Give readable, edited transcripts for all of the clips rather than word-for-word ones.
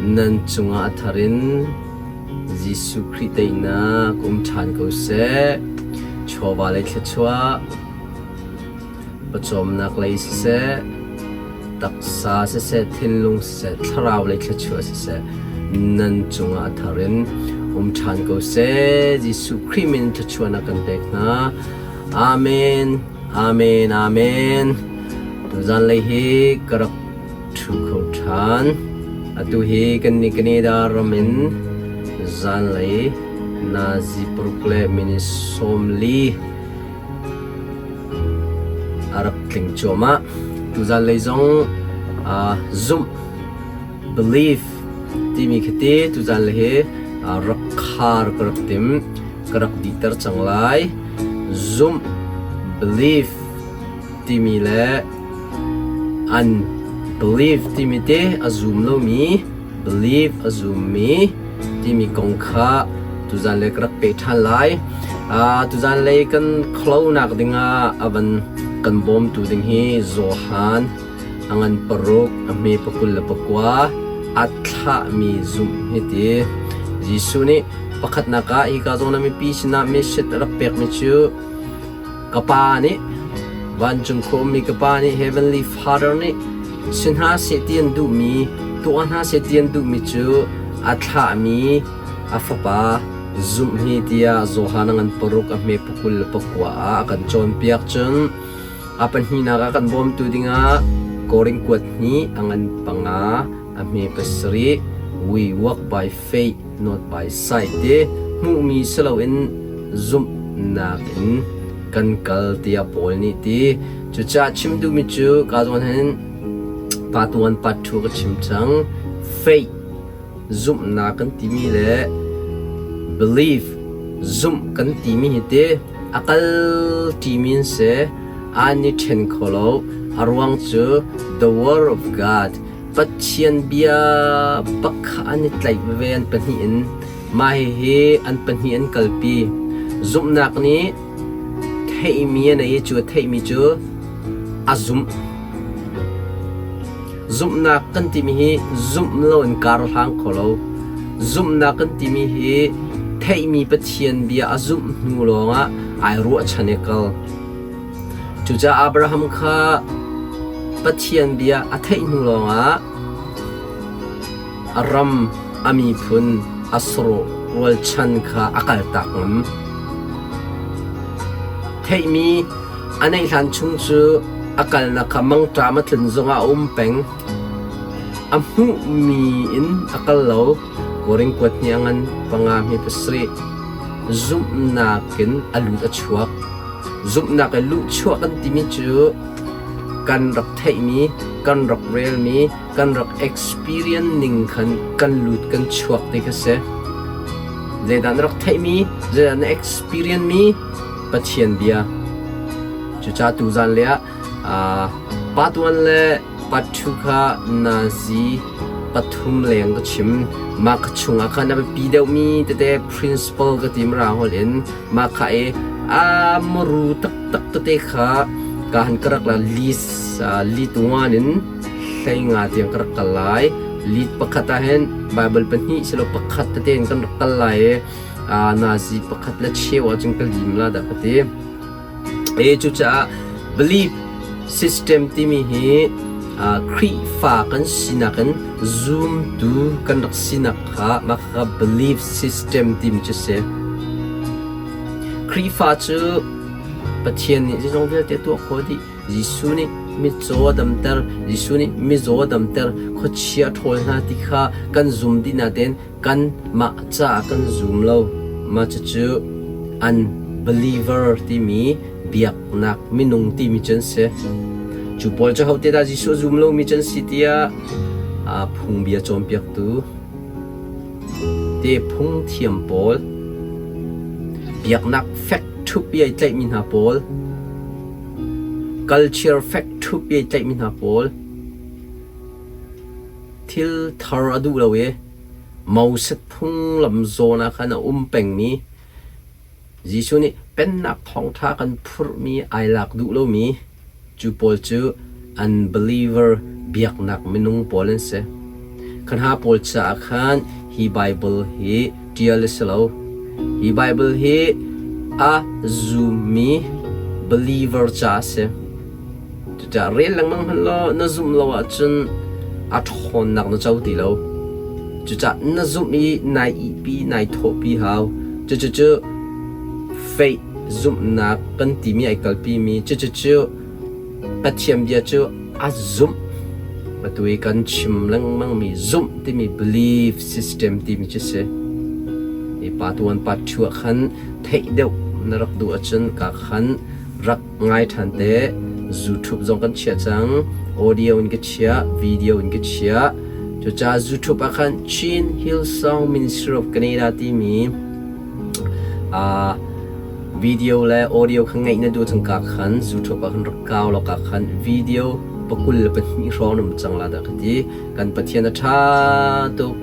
Nan cungah a thar in Jesuh Khrih teinak um ṭhan ko seh. Chawva lei thluachuah, pawcawmnak lei siseh, taksa siseh, thinlung siseh, thlarau lei thluachuah siseh, nan cungah a thar in um ṭhan ko seh. Jesuh Khrih min thluachuahnak kan pek hna. Amen. Amen. Amen. Tuzan lei hi ka rak ṭhu kho ṭhan. Atu hi kannih Canada ram in zanlei nazi paruk le minute 40 a rak tling cuahmah. Tuzan lei zong zumh belief timi khi ti tuzan lei hi rak khar ka rak tim ka rak dihter cang lai. Zumh belief timi le An believe timi te a zum lomi, believe a zummi timi kong kha tuzan le ka rak peh ṭhan lai. Tuzan lei kan khlonak dingah a van kan bawmtu ding hi Johan a ngan paruk a hme 29 a thlahmi zumh hi ti. Jesuh nih pakhatnak ah hika zawn ah mipi sinah message a rak pekmi cu Ka Pa nih vancung khua ummi ka Pa nih Heavenly Father nih si hna seh ti an duhmi, tuah hna seh ti an duhmi cu a thlahmi a Fapa zumh hi tiah Johan a ngan paruk a hme pakul le pakua ah a kan cawnpiak. Cun a pahnihnak ah kan bawmtu dingah Korin kuat hnih a ngan panga a hme pasarih We walk by faith not by sight ti hmuhmi si loin zumhnak in kan kal tiah Paul nih ti. Cucaah chim duhmi cu ka zawn hin part 1 part 2 ka chim cang. Faith zumhnak kan timi le belief zumh kan timi hi ti a kal ṭimi an si. An i ṭhen kho lo. A ruang cu the word of God Pathian bia bak kha an i tlaih veve an pahnih in. Mah hihi an pahnih an kalpi. Zumhnak nih theihmi a nei i cu a theihmi cu a zumh. Zumhnak kan timi hi zumh loin kar a hlang kho lo. Zumhnak kan timi hi theihmi Pathian bia a zumh hnu lawngah ai ruahchan i kal. Cucaah Abraham kha Pathian bia a theih hnu lawngah a ram, a miphun, a sarawh rualchan kha a kaltak ngam. Theihmi a neih hlan chung cu a kalnak kha mangṭam a tlun zongah a um peng. A hmuhmi in a kal lo. Korin kuat hnih a ngan panga hme pasarih. Zumhnak in a lut a chuak. Zumhnak i luhchuah kan timi cu kan rak theihmi, kan rak relmi, kan rak experience ning khan kan lut kan chuak ti kha si. Zeidah na rak theihmi, zeidah na experience mi Pathian bia. Cucaah tuzan le ah part 1 le part 2 kha nazi pathum leng ka chim. Mah ka chungah khan a biapi deuhmi tete principle ka ti mara holh in Mah kha i a muru taktak tete kha ka han ka rak la list lead one in hlei nga tiang ka rak kal lai. Lead pakhat ah hin Bible pahnih silo pakhat tete in kan rak kal lai i nazi pakhat le cheu ah cun ka lim la dah ka ti. E cucaah belief system timi hi Khrihfa kan sinak in zumtu kan rak sinak kha mah kha belief system timi cu si. Khrihfa cu Pathian nih zeizong vialte tuah khawh dih. Jesuh nih mitcaw a damter, Jesuh nih mizaw a damter, khuachia a ṭhawl hna ti kha kan zum dih nain kanmah caah kan zum lo. Mah cucu unbeliever timi biaknak minung timi cu an si. Cu pawl cu hote dah Jesuh a zum lomi cu an si tiah phungbia cawnpiaktu te phungthiam pawl biaknak fek ṭhup i ai tlaihmi hna pawl culture fek ṭhup i ai tlaihmi hna pawl thil thar a duh lo i Moses phunglam zawn ah khan a um pengmi Jesuh nih Pennak thawngṭha kan phurhmi ai lak duh lomi cu pawl cu unbeliever biaknak minung pawl an si. Kha hna pawl caah khan hi Baibal hi ṭial a si lo. Hi Baibal hi a zummi believer ca a si. Cucaah rel lengmang hmanh law na zumh lo ahcun a ṭhawnnak na co ti lo. Cucaah na zumh i nai ihpi, nai thawhpi hau. Cucucu faith zumhnak kan timi ai kalpimi cucucu Pathian bia cu a zumh. Atu i kan chim lengmangmi zumh timi belief system timi cu si. Hi pa tuan pa ṭhu ah khan theih deuh na rak duh ahcun ka khan rak ngai ṭhan te. YouTube zong kan chiah cang. Audio in ka chiah, video in ka chiah. Cucaah YouTube ah khan Chin Hillsong Ministry of Canada timi uh, Video le audio kha ngaih na duh cangka khan YouTube ah khan rak kau law ka khan video pakul le pahnih hrawng na um cang la dah ka ti. Kan Pathian a ṭha tuk.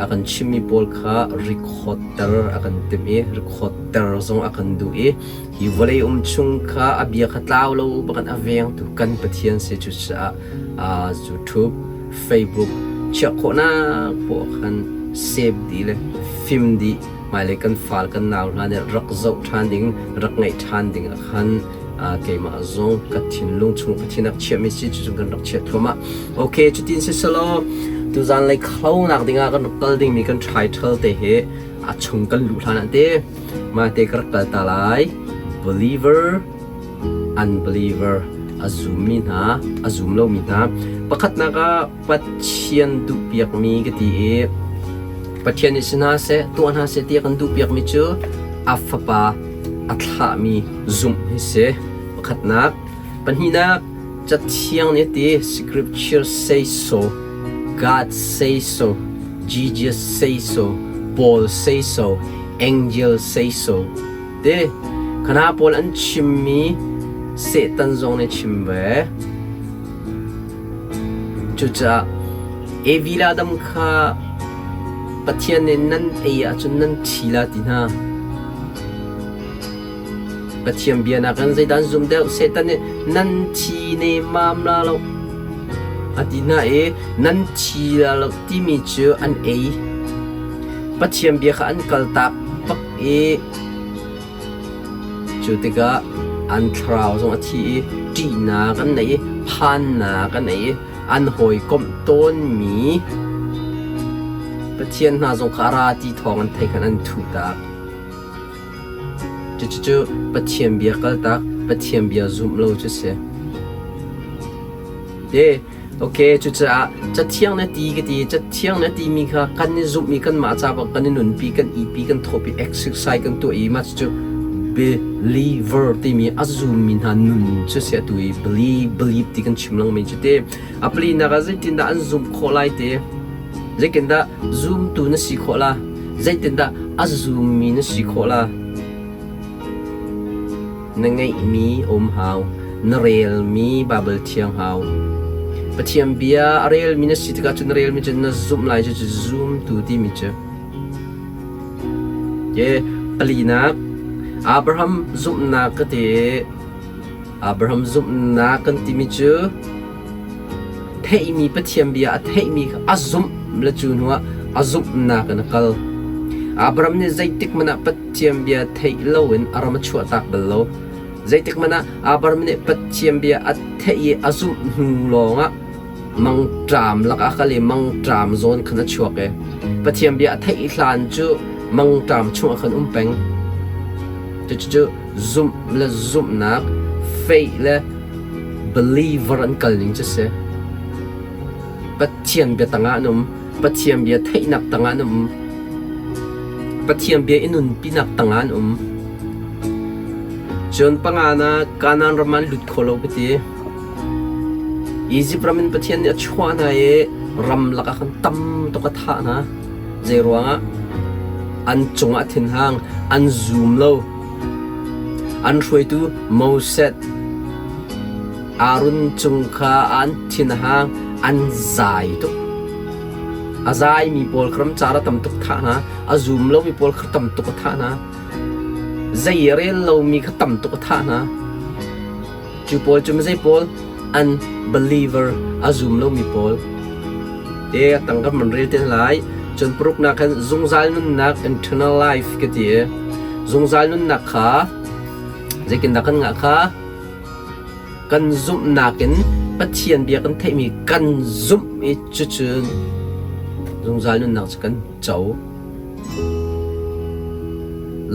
A kan chimmi pawl kha record ter a kan timh i record ter zong a kan duh i hi vawlei um chung kha a bia kha tlau lo bakin a vengtu kan Pathian si cucaah uh, YouTube, Facebook chiah khawhnak poah khan save dih le fim dih hmailei kan fal kan nau hna nih rak zoh ṭhan ding rak ngaih ṭhan ding ah khan keimah zong ka thinlung chung Pathian rak chiahmi si cu kan rak chiah thluahmah. Okay, cutin si selaw tuzan lei khlonak dingah kan rak kal dingmi kan title te hi a chung kan luh hlan ah te ma te ka rak kal ta lai believer unbeliever a zummi hna a zum lomi hna pakhatnak ah Pathian duhpiakmi ka ti i Pathian nih si hna seh, tuah hna seh ti a kan duhpiakmi cu a Fapa a thlahmi zumh hi si. Pakhatnak. Pahnihnak, Cathiang nih a ti, Scripture say so, God say so, Jesus say so, Paul say so, angel say so. Ti, khana pawl an chimmi Satan zong nih chim ve. Cucaah Evi le Adam kha Pathian nih nan ei ahcun nan thi la ti hna. Pathian bia nakin zeidah an zum deuh? Satan nih nan thi nemmam la lo a ti hna i nan thi la lo timi cu an ei. Pathian bia kha an kaltak bak i Cu tikah an thlarau zong a thi i ṭihnak an nei i phannak an nei i an hawikomh tawnmi Pathian hna zong kha a ra ti thawng an theih khan an thuhtak. Cucu Pathian bia kaltak, Pathian bia zumh lo cu si. Te, Ok, cucaah Cathiang na ti ka ti. Cathiang na timi kha kan i zumh i kanmah ca bang kan i nunpi, kan ipi, kan thawpi, exercise kan tuah i mah cucu believer timi a zummi hna nun cu si atu i believe, believe ti kan chim lengmang cu ti. A palinak ah zeitindah an zumh khawh lai ti? Zeitindah zumtu na si khawh la? Zeitindah a zummi na si khawh la? Na ngeihmi um hau. Na relmi Baibal thiang hau. Pathian bia a relmi na si tikah cun na relmi cu na zumh lai cu zumtu timi cu. Ke palinak Abraham zumhnak ka ti. Abraham zumhnak kan timi cu theihmi Pathian bia a theihmi kha a zumh le cu hnuah a zumhnak in a kal. Abraham nih zeitik hmanh ah Pathian bia theih loin a ram a chuahtak bal lo. Zeitik hmanh ah Abraham nih Pathian bia a theih i a zumh hnu lawngah mangṭam lakah a kal i mangṭam zawn khan a chuak i Pathian bia a theih hlan cu mangṭam chungah khan um peng. Cucu zumh le zumhnak, faith le believer an kal ning cu si. Pathian bia tangah an um. Pathian bia theihnak tangah an um. Pathian bia i nunpinak tangah an um. Cun panga na Kanaan ram an lut kho lo ka ti. Egypt ram in Pathian nih a chuah hna i ram lakah khan tam tuk a thah hna. Zei ruangah? An cungah thinhang, an zum lo. An hruaitu Moses, Aaron cung kha an thinhang, an zai tuk. A zaimi pawl kha ramcar a tam tuk thah hna, a zum lomi pawl kha tam tuk a thah hna. Zei a rel lomi kha tam tuk a thah hna. Cu pawl cu mizei pawl? Unbeliever, a zum lomi pawl. Te a tang kan man rel te lai. Cun paruknak khan zungzal nunnak eternal life ka ti. Zungzal nunnak kha zeitindah kan ngah kha kan zumhnak in Pathian bia kan theihmi kan zumh i cucun zungzal nunnak cu kan co.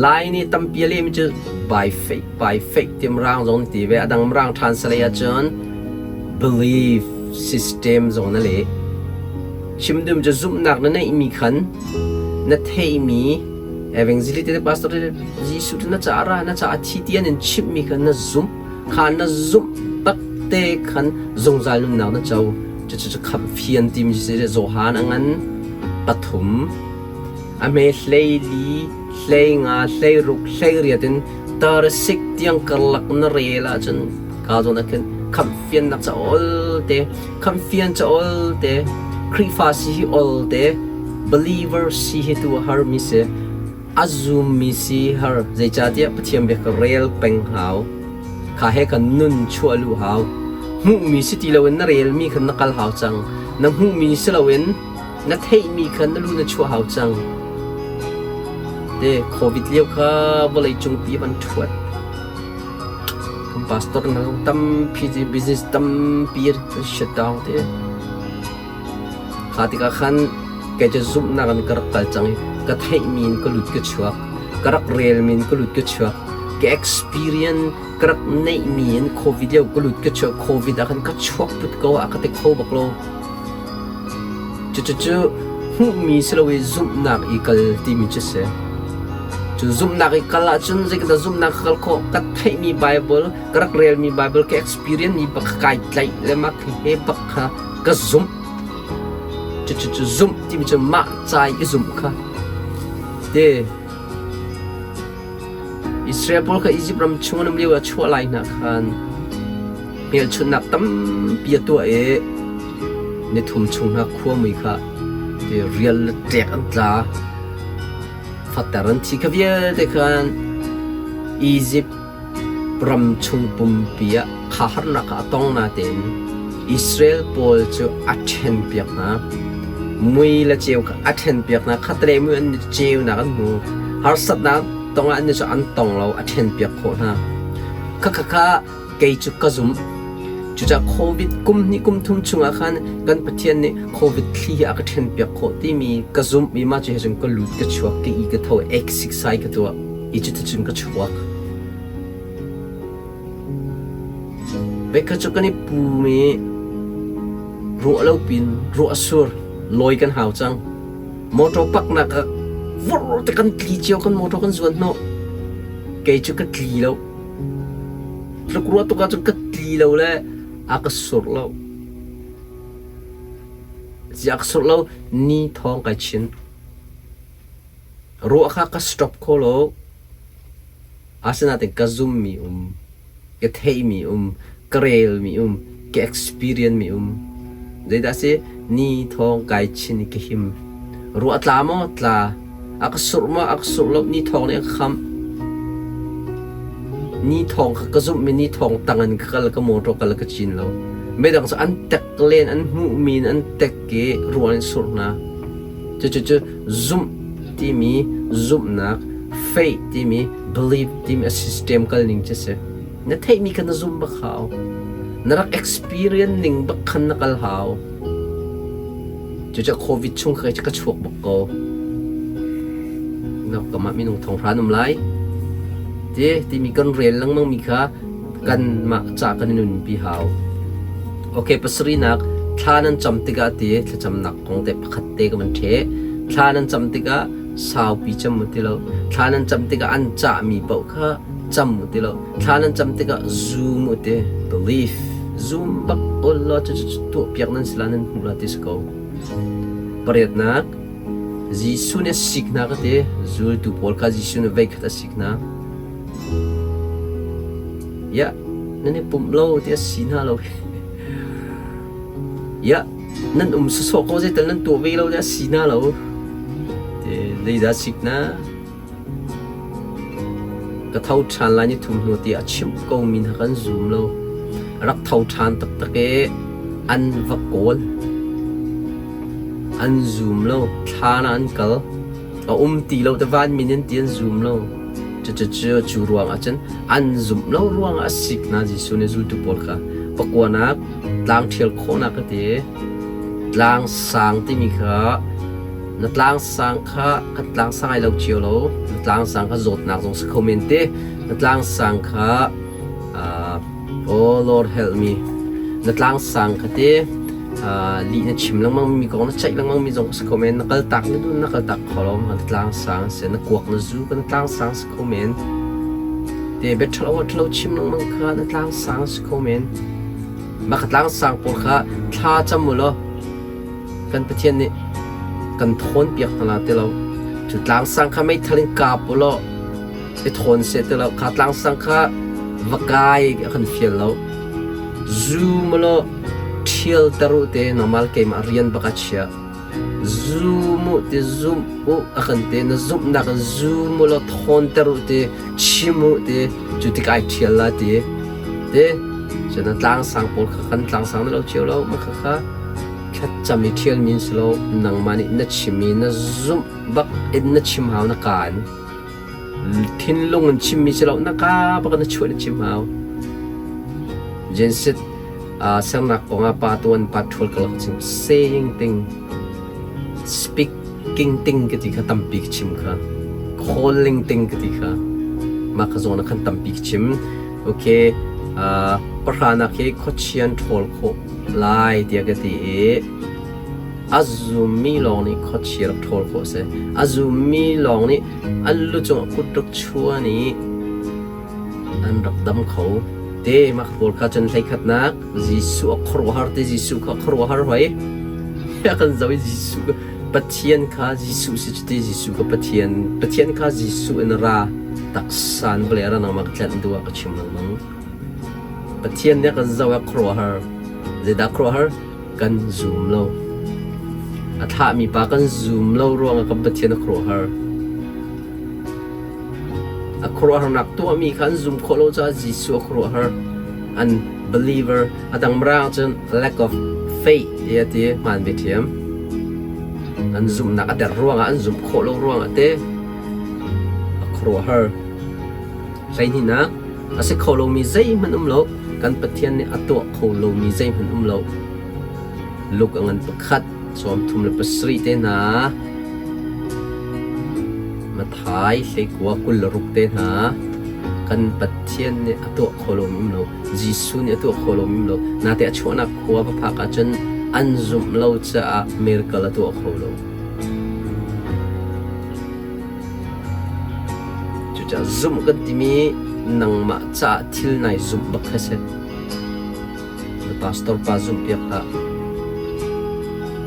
Lai nih tampi a lehmi cu by faith, by faith ti mirang zong ti ve. A dang mirang translate ahcun belief system zong na leh. Chim dum cu zumhnak na neihmi khan na theihmi evangelist te pastor te Jesuh te na ca ra na ca a thi ti an in chimhmi khan na zumh kha na zumh tak te khan zungzal nunnak na co. Cucu khamh fian timi si Johan a ngan pathum a hme hleili hleinga hleiruk hleiriat in tarsik tiang karlak na rel ahcun ka zawn ah khin khamh fiannak ca ol te khamh fian ca ol te Khrihfa si hi ol te believer si hi tu a har mi si a zum mi si har zeicahtiah Pathian bia ka rel peng hau kha he kan nun chuah lu hau hmuhmi si ti loin na relmi khan na kal hau cang na hmuhmi si loin na theihmi kha na lu na chuah hau cang. Te COVID lio kha vawlei cungpi van ṭhuat. Kan pastor na zong tampi business tampi shut down te. Kha tikah khan kei cu zumhnak in ka rak kal cang i ka theihmi in ka lut ka chuak. Ka rak relmi in ka lut ka chuak. Ka experience ka rak neihmi in COVID lio ka lut ka chuak. COVID ah khan ka chuak put ko a ka ti kho bak lo. Cucu hmuhmi si lo i zumhnak i kal timi cu a si. Cu zumhnak i kal ahcun zeitindah zumhnak ka kal khawh? Ka theihmi Baibal, ka rak relmi Baibal, ka experience mi bak kha kai tlaih le mah he bak kha ka zumh. Cucu zumh timi cu mah ca i i zumh kha. Te Israel pawl kha Izipt ram chung an um lio ah chuah lai hna khan hmelchunhnak tampi a tuah i nithum chung hna khuamui kha ti rial le ṭek an tla. Fater an thi kha vialte khan Izipt ram chung pumpi ah kha harnak kha a tong natein Israel pawl cu a ṭhenpiak hna. Mui le ceu kha a ṭhenpiak hna. Khatlei mui an ceunak an hmu. Harsatnak tong ah annih cu an tong lo, a ṭhenpiak khawh hna. Khakha kei cu ka zumh. Cucaah COVID kum hnih kum thum chungah khan kan Pathian nih COVID thli hi a ka ṭhenpiak khawh timi ka zumh i mah cu he cun ka lut ka chuak ka i ka tho exercise ka tuah i cuticun ka chuak. Veikhat cu kan i pum i ruah lo pin ruah a sur lawi kan hau cang. Motor paknak ah vur te kan tli cio kan motor kan zuan hnawh. Kei cu ka tli lo. Tluk ruah tuk ahcun ka tli lo le a ka surh lo. Ziah ka surh lo ni thawng kai chin. Ruah kha ka stop kho lo. Asinain ka zummi um, ka theihmi um, ka relmi um, ka experience mi um. Zeidah si? Ni thawng kai chin i ka him. Ruah tla maw? Tla. A ka surh maw? A ka surh lo. Ni thawng nih a ka khamh. Ni thawng kha ka zumh i ni thawng tang in ka kal, ka motor kal ka cin lo. Midang cu an tek len, an hmuhmi in an tek i ruah in surh hna. Cucu zumh timi zumhnak, faith timi belief timi a system kal ning cu a si. Na theihmi kha na zum bak hau. Na rak experience ning bak khan na kal hau. Cucu COVID chung kha ka chuak bak ko. Na kamah minung thong hran um lai. Ti timi kan rel lengmang mi kha kanmah ca kan i nunpi hau. Okay, pasarihnak thla nan cam tikah ti thlacamnak kong te pakhat te ka van ṭheh. Thla nan cam tikah saupi cam u ti lo. Thla nan cam tikah an cahmi paoh kha cam u ti lo. Thla nan cam tikah zum u ti. Belief. Zum bak ul law cucu tuahpiak nan si la nan hmuh la ti si ko. Pariatnak, Jesuh nih a sik hna ka ti. Zultu pawl kha Jesuh nih voikhat a sik hna. Iah, nan i pumh lo ti a si hna lo. Iah, nan um sawsawh ko zeital nan tuah ve lo ti a si hna lo. Ti zeidah sik na? Ka tho ṭhan lai ni thum hnu ti a chimh ko mi hna kan zum lo. A rak tho ṭhan taktak i an va kawl. An zum lo. Thlan ah an kal. A um ti lo te van min in ti an zum lo. Cucu cu ruang ah cun an zumh lo ruang ah a sik hna Jesuh nih zultu pawl kha pakuanak tlang ṭhial khawhnak a ti. Tlang sang timi kha na tlang sang kha kan tlang sang ai lo cio lo. Na tlang sang kha zawtnak zong si kho men te. Na tlang sang kha uh, Oh Lord help me. Na tlang sang kha te lih na chim lengmang mi kong na ceih lengmang mi zong si kho men na kal tak na dun na kal tak kho lo na tlang sang si na kuak na zu ka na tlang sang si kho men te bet thalo thalo chim lengmang kha na tlang sang si kho men ma ka tlang sang pawl kha thla cham mu law kan Pathian nih kan thawn piak hna la ti lo cu tlang sang kha meithal in kap u law i thawn seh ti lo kha tlangsang kha va kai a kan fial lo zu malaw ṭhial ter u te normal keimah rian bak a chia zu mu ti zum u a kan te na zumhnak in zu mu law thawn ter u te chim u te cu tik ai ṭhial la ti te cun a tlangsang pawl kha kan tlangsang na lo cio lo ma kha kha thlacam i ṭhial min si lo nangmah nih na chim i na zumh bak in na chim hau na kaa in Thinlung in chimmi si lo na ka bak na chuah na chim hau. Genset sernak kong ah pa tuan pa ṭhual ka lak chim saying thing speaking thing ka ti kha tampi ka chim kha calling thing ka ti kha mah kha zawn ah khan tampi ka chim okay pahranak hi khuachian ṭhawl khawh lai tiah ka ti i A zummi lawng nih khuachia rak ṭhawl khawh a si. A zummi lawng nih an lu cungah kut rak chuan i an rak dam kho. Te mah pawl kha cun hleikhatnak Jesuh a khuaruahhar te Jesuh kha khuaruahhar hoi. A kan zoh i Jesuh Pathian kha Jesuh si cuti Jesuh kha Pathian Pathian kha Jesuh in ra taksa in vawlei ah ra nangmah ka tlanh duh ah ka chim lengmang. Pathian nih a kan zoh i a khuaruahhar. Zeidah khuaruahhar? Kan zum lo. A thlahmi pa kan zum lo ruangah kan Pathian a khuaruahhar. A khuaruahharnak tuahmi kha an zum khawh lo caah Jesuh a khuaruahhar. An believer a dang mirang cun lack of faith ti a ti hmaan ve ṭhiam. An zumhnak a der ruangah an zumh khawh lo ruangah te a khuaruahhar. Hleihnihnak a si kho lomi zeihmanh um lo. Kan Pathian nih a tuah kho lomi zeihmanh um lo. Luke a ngan pakhat, 37 te hna, Matthai hleikua 26 te hna, kan Pathian nih a tuah kho lomi um lo. Jesuh nih a tuah kho lomi um lo. Nate a chuahnak khua va phak ahcun an zumh lo caah miracle a tuah kho lo. Cucaah zumh kan timi nangmah caah thil nai zumh bak kha si. Na pastor pa zumhpiak hlah.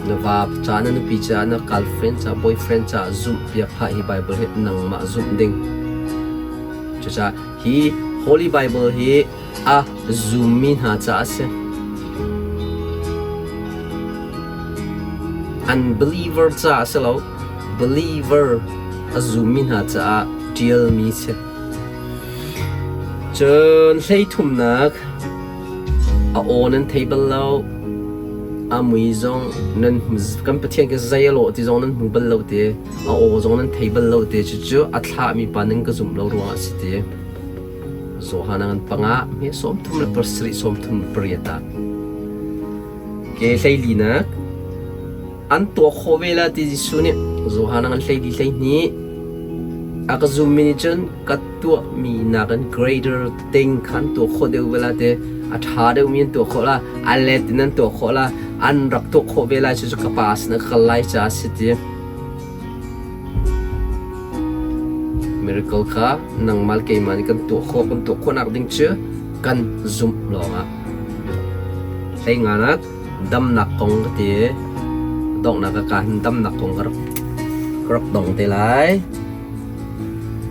Na va ca, na nupi caah, na girlfriend caah, boyfriend caah zumhpiak hlah hi Bible hi nangmah zumh ding. Cucaah hi Holy Bible hi a zummi hna caah a si. Unbeliever caah a si lo. Believer a zummi hna caah ṭialmi si. Cun hleithumnak a aw nan thei bal lo. A mui zong nan kan Pathian ka zei a lawh ti zong nan hmu bal lo ti. A aw zong nan thei bal lo ti. Cucu a thlahmi pa nan ka zumh lo ruangah a si ti. Johan a ngan panga hme 37 38 ah ke hleilinak an tuah khawh ve la ti Jesuh nih Johan a ngan hleili 12 a ka zummi nih cun ka tuahmi nakin greater thing kha an tuah khawh deuh ve la te a ṭha deuhmi an tuah khawh la a let in an tuah khawh la an rak tuah khawh ve lai cu ka pa sinah ka kal lai caah a si ti Miracle kha nangmah le keimah nih kan tuah khawh. Kan tuah khawhnak ding cu kan zumh lawngah. Hleinganak damnak kong ka ti. Donghnak ah ka hin damnak kong ka rak, ka rak dong te lai.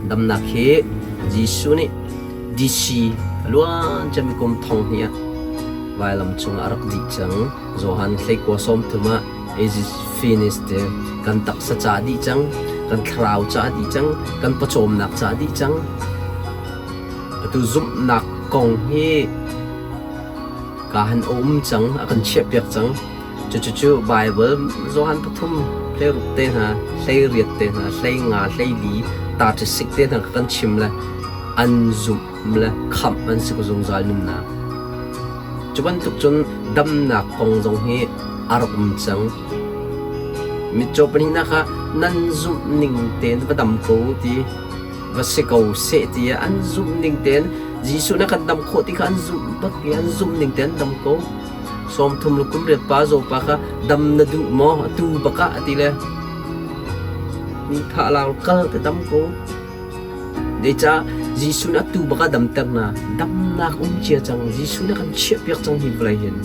Damnak hi Jesuh nih DC a luan cemi kum thong hnih ah vailam cungah a rak dih cang. Johan hleikua 30 ah Is finished te kan taksa ca dih cang, kan thlarau ca dih cang, kan pawcawmnak ca dih cang. Atu zumhnak kong hi ka han a um cang, a kan chiahpiak cang. Cucucu Baibal Johan pathum hleiruk te hna, hleiriat te hna, hleinga, hleili, 36 te hna kha kan chim le an zumh le khamh an si ko zungzal nunnak. Cu bantuk cun damnak kong zong hi a rak um cang. Mitcaw pahnihnak ah nan zumh ning tein va dam ko ti va si ko seh tiah an zumh ning tein Jesuh na kan dam khawh ti kha an zumh bak i an zumh ning tein an dam ko. 30 le kum riat pa zawpa kha dam na duh maw atu bak ah a ti le mi thah lau kal te dam ko. Zeicah Jesuh nih atu bak ah damter na damnak um cia cang. Jesuh nih a kan chiahpiak cang hi vawlei hin.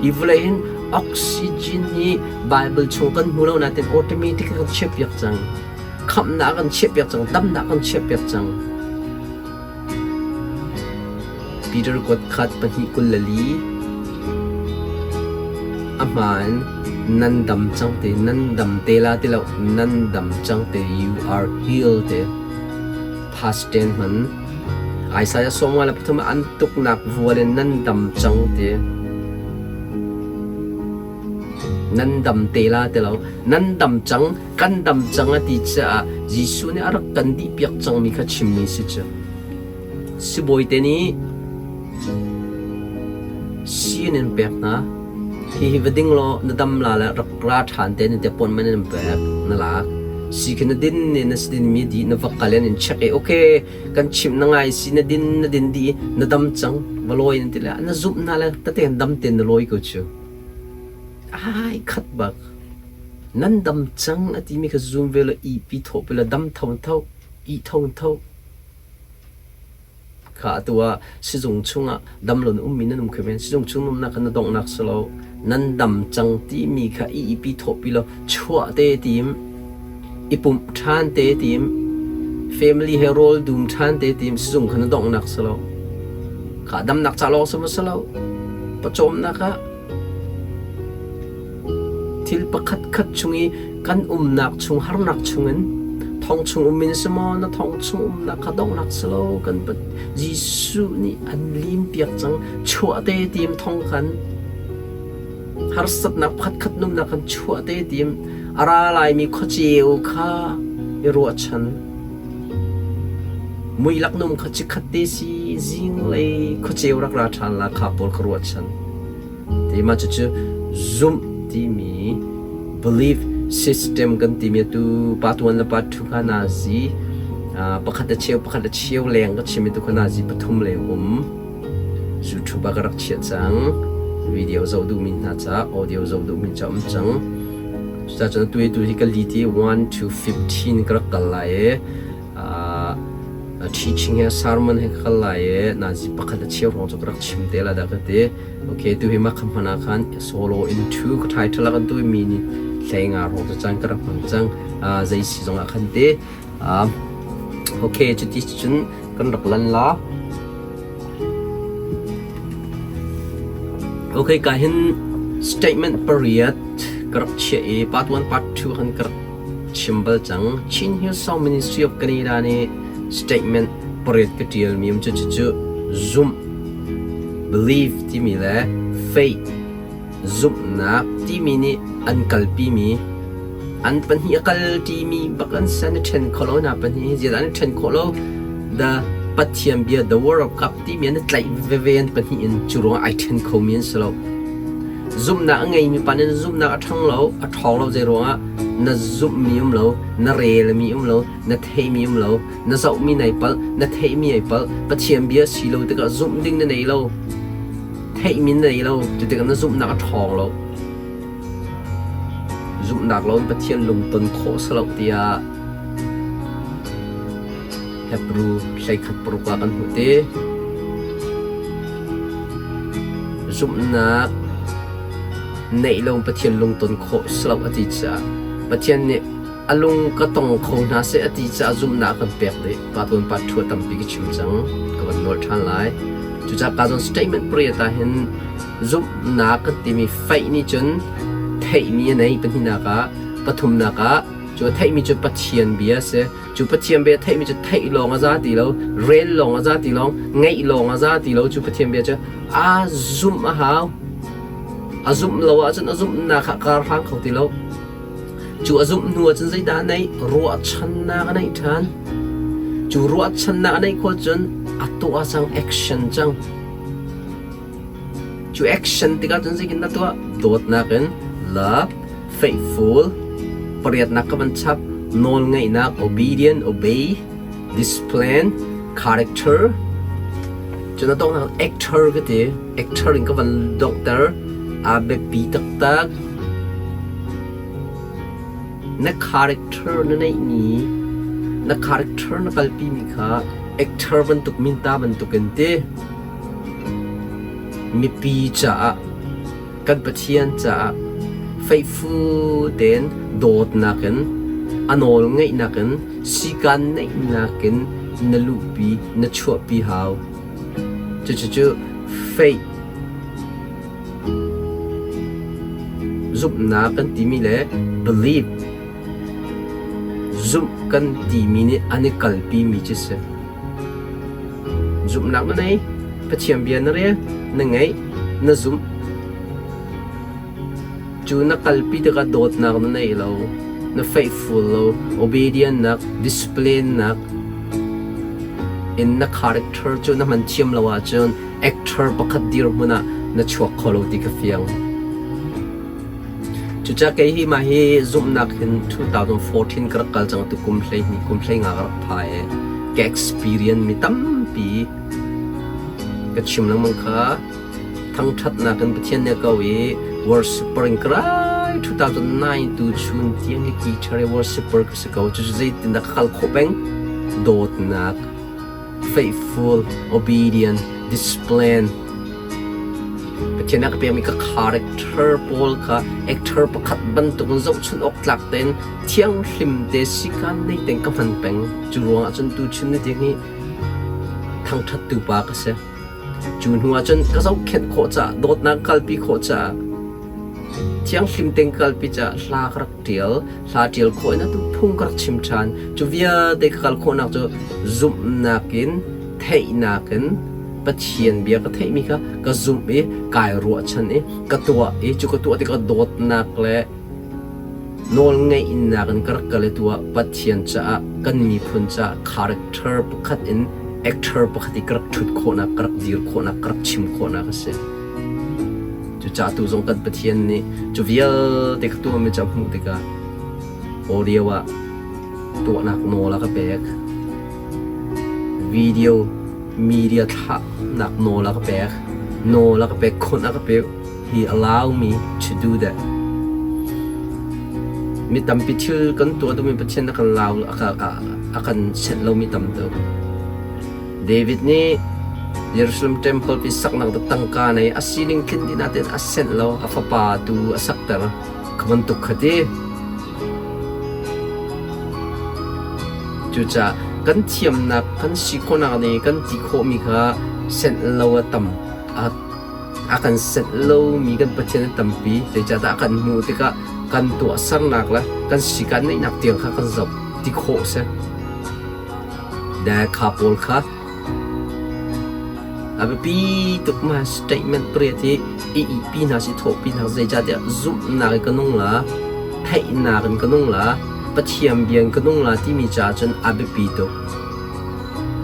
Hi vawlei hin oxygen hi Bible chung kan hmu lo nain automatic a kan chiahpiak cang. Khamhnak a kan chiahpiak cang, damnak a kan chiahpiak cang. Peter kuat khat 2:24 A hmaan nan dam cang te nan dam te la ti lo nan dam cang te you are healed te past tense hman Isaiah 53 an tuknak vual in nan dam cang te Nan dam te la ti lo nan dam cang kan dam cang a ti caah Jesuh nih a rak kan dihpiak cangmi kha chimmi si cu. Sibawi te nih sii an in pek hna. Hihi va ding law na dam la le rak ra ṭhan te nan ti appointment an in pek na lak. Sii khi na din i na dinmi dih na va kal i an in check i okay kan chimh na ngai si na din na din dih i na dam cang va lawi nan ti le na zumh hna le tete dam tein na lawi ko cu. Ai khat bak. Nan dam cang a timi kha zum ve law ihpi thawh pe law dam tho tho, ih tho tho. Kha atu ah sizung chungah dam lo na ummi nan um kho men. Sizung chung umnak kha na donghnak si lo. Nan dam cang timi kha ihpi thawhpi law chuah te tim, i pumh ṭhan te tim, family he rawl dum ṭhan te tim sizung kha na donghnak si lo. Kha damnak ca lawng si maw si lo. Pawcawmnak ah Thil pakhatkhat chung i kan umnak chung harnak chungin thong chung um in si maw na thong chung umnak kha donghnak si lo kan Jesuh nih an limpiak cang chuah te tim thong khan harsatnak pakhatkhat numnak kan chuah te tim a ra laimi khuaceu kha i ruahchan muilak num kha chikkhat te si zinglei khuaceu rak ra ṭhan la kha pawl kha ruahchan Timah cucu zumh timi belief system kan timi atu part 1 le part 2 kha nazi pakhat a cheu pakhat a cheu leng ka chim i tu kha nazi pathum leng um YouTube ah ka rak chiah cang video zoh duhmi hna ca audio zoh duhmi ca um cang cucaah cun atu hi tu hi ka li ti 1 to 15 ka rak kal lai i teaching he sermon he ka kal lai i nazi pakhat a cheu hrawng cu ka rak chim te la dah ka ti Okay, tu hi mah kha hman ah khan solo in thu ka title ah kan tu mi nih hlei nga rawng cu cang ka rak hmang cang zei si zong ah khan te okay cuti cun kan rak lan la okay ka hin statement pariat ka rak chiah i part 1 part 2 khan ka rak chim bal cang Chin Hill Song Ministry of Canada nih statement pariat ka tial mi um cu cu zumh Belief timi le faith zumhnak timi nih an kalpimi an pahnih a kalṭimi bak an si an i ṭhen kho lo hna pahnih hi zeidah an i ṭhen khawh lo the Pathian bia the word of God timi an i tlaih veve an pahnih in cu ruangah ai ṭhen khomi an si lo zumhnak a ngeimi pa nih zumhnak a ṭhang lo a ṭhawng lo zei ruangah na zumhmi um lo na relmi um lo na theihmi um lo na zohmi nai palh, na theihmi ai palh, Pathian bia si lo tikah zumh ding na nei lo, theihmi na nei lo, cu tikah na zumhnak a ṭhawng lo. Zumhnak lo in Pathian lungton khawh si lo tiah Hebrew 11:6 ah kan hmuh te. Zumhnak neih lo in Pathian lungton khawh si lo a ti caah Pathian nih A lung ka tong kho hna seh a ti caah zumhnak a kan pek dih. Pa tuan pa ṭhua tampi ka chim cang. Ka van nawl ṭhan lai. Cucaah ka zawn statement pariat ah hin zumhnak kan timi faith nih cun theihmi a nei pahnihnak ah pathumnak ah cu a theihmi cu Pathian bia a si. Cu Pathian bia theihmi cu theih lawng a za ti lo, rel lawng a za ti lo, ngeih lawng a za ti lo. Cu Pathian bia cu aa zumh a hau. A zumh lo ahcun a zumhnak kha kar hlang kho ti lo. Cu a zumh hnu ahcun zeidah a neih? Ruahchannak a neih ṭhan. Cu ruahchannak a neih khawh cun a tuah cang, action cang. Cu action tikah cun zeitin na tuah? Dawtnak in love, faithful, pariatnak ka van chap, nawlngaihnak, obedient, obey, discipline, character. Cun a donghnak actor ka ti. Actor in ka van donghter. Aa biapi taktak. Na character na neihmi, na character na kalpimi kha actor bantuk minta bantukin ti. Mipi caah, kan Pathian caah faithful tein dawtnak in, a nawl ngaihnak in, sikaan neihnak in na luhpi, na chuahpi hau. Cucucu faith zumhnak kan timi le belief zumh kan timi nih an i kalpimi cu si. Zumhnak na nei, Pathian bia na rel, na ngaih, na zumh. Cu na kalpi tikah dawtnak na nei lo, na faithful lo, obedient nak, discipline nak in na character cu na hman thiam lo ahcun actor pakhat dirhmun ah na chuak kho lo ti ka fiang. Cucaah kei hi mah hi zumhnak hin 2014 ka rak kal cang tu kum 12 kum 15 ka rak pha i ka experience mi tampi ka chim lengmang kha thangṭhatnak in Pathian nih a ko i worshiper in ka rai 2009 tu chun tiang hi guitar i worshiper ka si ko cucu zeitindah ka kal khawh peng dawtnak faithful, obedient, discipline. Pathian a ka pekmi ka character pawl kha actor pakhat bantuk in zohchunh awk tlak tein thianghlim te sikan nei tein ka hman peng. Cu ruangah cun tuchun ni tiang hi thangṭhattu pa ka si. Cu hnu ah cun ka zohkhenh khawh caah, dawtnak kalpi khawh caah, thianghlim tein kalpi caah hla ka rak ṭial. Hla ṭial khawh in atu phung ka rak chim ṭhan. Cu vialte ka kal khawhnak cu zumhnak in, theihnak in, Pathian bia ka theihmi kha ka zumh i kai ruahchan i ka tuah i cu ka tuah tikah dawtnak le nawlngeihnak in ka rak kal i tu ah Pathian caah kan miphun caah character pakhat in actor pakhat i ka rak ṭhut khawhnak, ka rak dir khawhnak, ka rak chim khawhnak a si. Cucaah tu zong kan Pathian nih cu vialte ka tuahmi cu a hmuh tikah audio ah tuahnak nawl a ka pek. Video media thlahnak nawl a ka pek. Nawl a ka pek, khawnh a ka pek. He allow me to do that. Mi tampi thil kan tuah duhmi Pathian a kan lau a kan senh lomi tam tuk. David nih Jerusalem temple pi saknak da tangka nei a sining tlin dih natin a senh lo a fapa tu a sakter kha bantuk kha ti. Cucaah kan thiamnak kan si khawhnak nih kan ti khawhmi kha senh lo a tam a a kan senh lomi kan Pathian a tampi zeicahtiah a kan hmuh tikah kan tuahsernak le kan sikan neihnak tiang kha kan zoh ti khawh a si. Kha pawl kha a biapi tuk ma statement pariat hi i ihpi hna sih thawhpi hna zeicahtiah zumhnak in ka nung la theihnak in ka nung la Pathian bia in ka nung la timi caah cun a biapi tuk.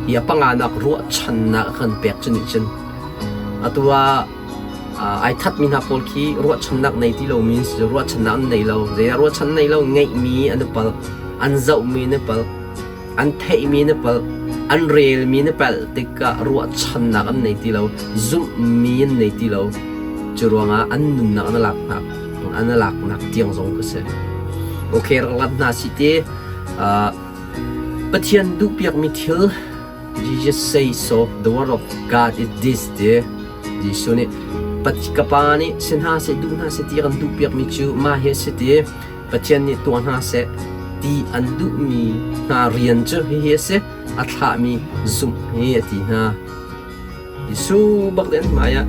Hi a panganak ruahchannak a kan pek cu nih cun atu ah ai thatmi hna pawl khi ruahchannak nei ti lomi an si ruahchannak an nei lo zeidah ruahchan nei lo ngeihmi an i palh an zohmi an i palh an theihmi na palh an relmi na palh tikah ruahchannak an nei ti lo zumhmi an nei ti lo cu ruangah an nunnak an laknak an laknak tiang zong ka si okay rak lat hna si ti Pathian duhpiakmi thil Jesus say so the word of God is this ti Jesuh nih ka pa nih si hna seh duh hna seh ti kan duhpiakmi cu mah hi a si ti Pathian nih tuah hna seh ti an duhmi hna rian cu hihi a si, a thlahmi zumh hi a ti hna. Jesuh bak nih an hmaiah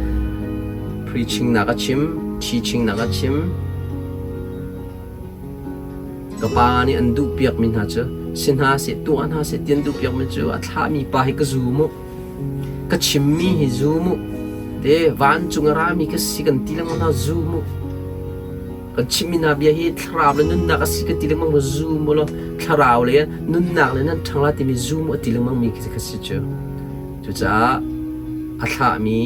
preaching nak a chim, teaching nak a chim. Ka pa nih an duhpiakmi hna cu si hna seh, tuah hna seh ti an duhpiakmi cu a thlahmi pa hi ka zum u. Ka chimmi hi zum u. Te vancung a rami ka si kan ti lengmang hna zum u. Kan chimmi hna bia hi thlarau le nunnak a si kan ti lengmang maw zum u law thlarau le nunnak le nan ṭhang la timi zum u a ti lengmang mi khi ka si cu. Cucaah a thlahmi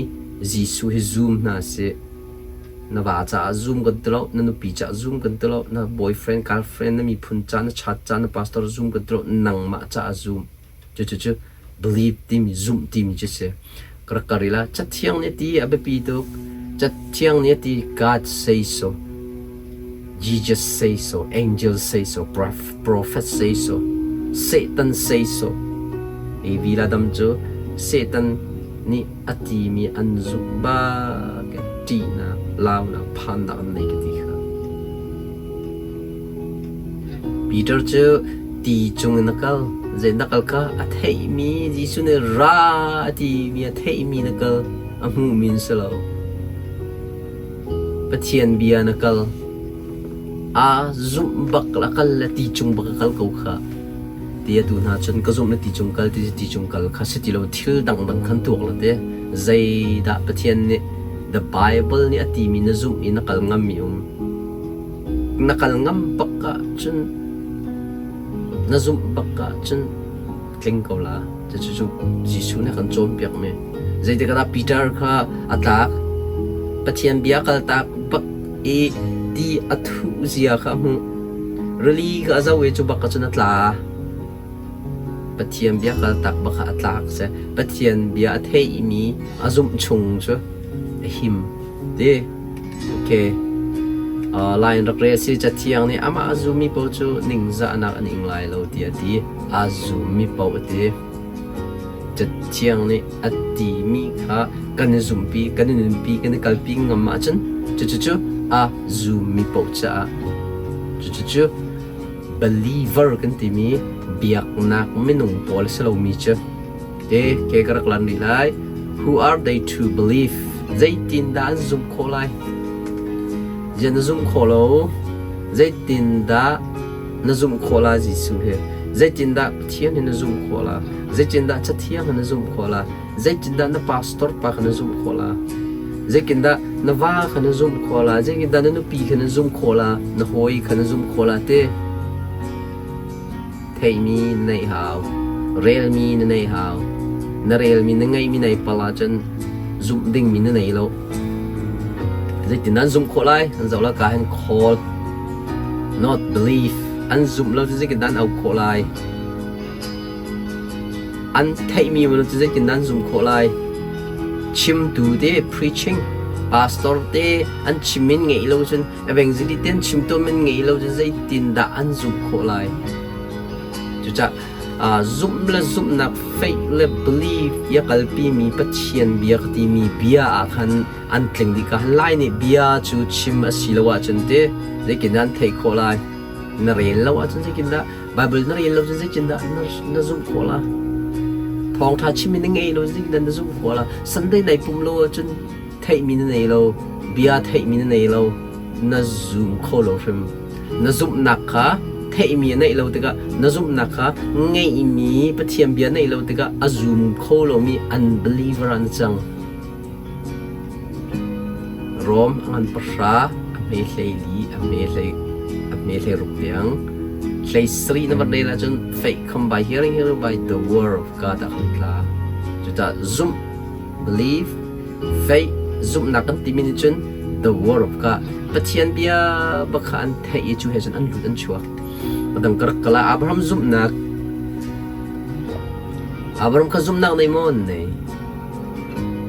Jesuh hi zum hna sih. Na va caah zum kan ti lo, na nupi caah zum kan ti lo, na boyfriend, girlfriend, na miphun ca, na chat ca, na pastor zum kan ti lo, nangmah caah zum. Cucu believe timi zumh timi cu si. Ka rak kar ila Cathiang nih a ti a biapi tuk. Cathiang nih a ti God say so. Jesus say so, angel say so, prophet say so, Satan say so. Evi la dam cu Satan nih a timi an zumh bak ṭihnak, launak, phannak an nei ka ti kha. Peter cu ti cungin a kal. Zei na kal kha a theihmi Jesuh nih ra a timi a theihmi na kal a hmuhmi in si lo. Pathian bia na kal. Aa zumh bak la kal le ti cung bak a kal ko kha. Ti atu hna cun ka zumh le ti cung kal ti ti cung kal kha si ti lo thil dangdang khan tuak la te. Zeidah Pathian nih the Bible nih a timi na zumh i na kal ngammi um. Na kal ngam bak ahcun na zumh bak ahcun tling ko la. Cucu Jesuh nih a kan cawnpiakmi. Zeitik ah dah Peter kha a tlak? Pathian bia kaltak bak i ti a thuh zia kha a hmuh. Rili kha a zoh i cu bak ahcun a tla. Pathian bia kaltak bak kha a tlak seh. Pathian bia a theihmi a zumh chung cu a him. Ti. Okay. Lai in rak rel si Cathiang nih amah a zummi paoh cu ningzahnak an ing lai lo tiah a ti. A zummi paoh a ti. Cathiang nih a timi kha kan i zumpi, kan i nunpi, kan i kalpi ngam ahcun cucucu a zummi paoh caah cucucu believer kan timi biaknak minung pawl a si lomi cu Te ke ka rak lan rih lai. Who are they to believe? Zeitindah an zumh khawh lai? Ziah na zumh khawh lo? Zeitindah na zumh khawh la Jesuh hi? Zeitindah Pathian hi na zumh khawh la? Zeitindah Cathiang hi na zumh khawh la? Zeitindah na pastor pa kha na zumh khawh la? Zeitindah na va kha na zumh khawh la? Zeitindah na nupi kha na zumh khawh la? Na hawi kha na zumh khawh la? Te Theihmi na neih hau. Relmi na neih hau. Na relmi na ngeihmi nei pal ahcun zumh dingmi na nei lo. Zeitin an zumh khawh lai? An zoh la ka hin call not believe. An zumh lo cu zeitin an au khawh lai? An theihmi lo cu zeitin an zumh khawh lai? Chimtu te preaching pastor te an chim in ngeih lo cun Evangelist te an chim tawn men ngei lo cun zeitindah an zumh khawh lai? Cucaah zumh le zumhnak faith le belief i a kalpimi Pathian bia ka timi bia ah khan an tling dih ka lai nih bia cu chim a si lo ahcun te zeitindah an theih khawh lai? Na rel lo ahcun zeitindah Bible na rel lo cun zeitindah na zumh khawh la? Thawngṭha chim in na ngei lo zeitindah na zumh khawh la? Sunday nai pum lo ahcun theihmi na nei lo, bia theihmi na nei lo, na zum kho lo hrim. Na zumhnak kha theihmi a neih lo tikah na zumhnak kha ngeihmi Pathian bia neih lo tikah a zum kho lomi unbeliever ah na cang. Rom a ngan pahra, a hme hlei li, a hme hlei a hme hlei ruk tiang. Hlei sarih na van rel ahcun faith come by hearing, hearing by the word of God ah kan tla. Cucaah zumh believe, faith, zumhnak kan timi nih cun the word of God, Pathian bia bak kha an theih i cu he cun an lut an chuak. Adang ka rak kala Abraham zumhnak Abraham kha zumhnak nei maw nei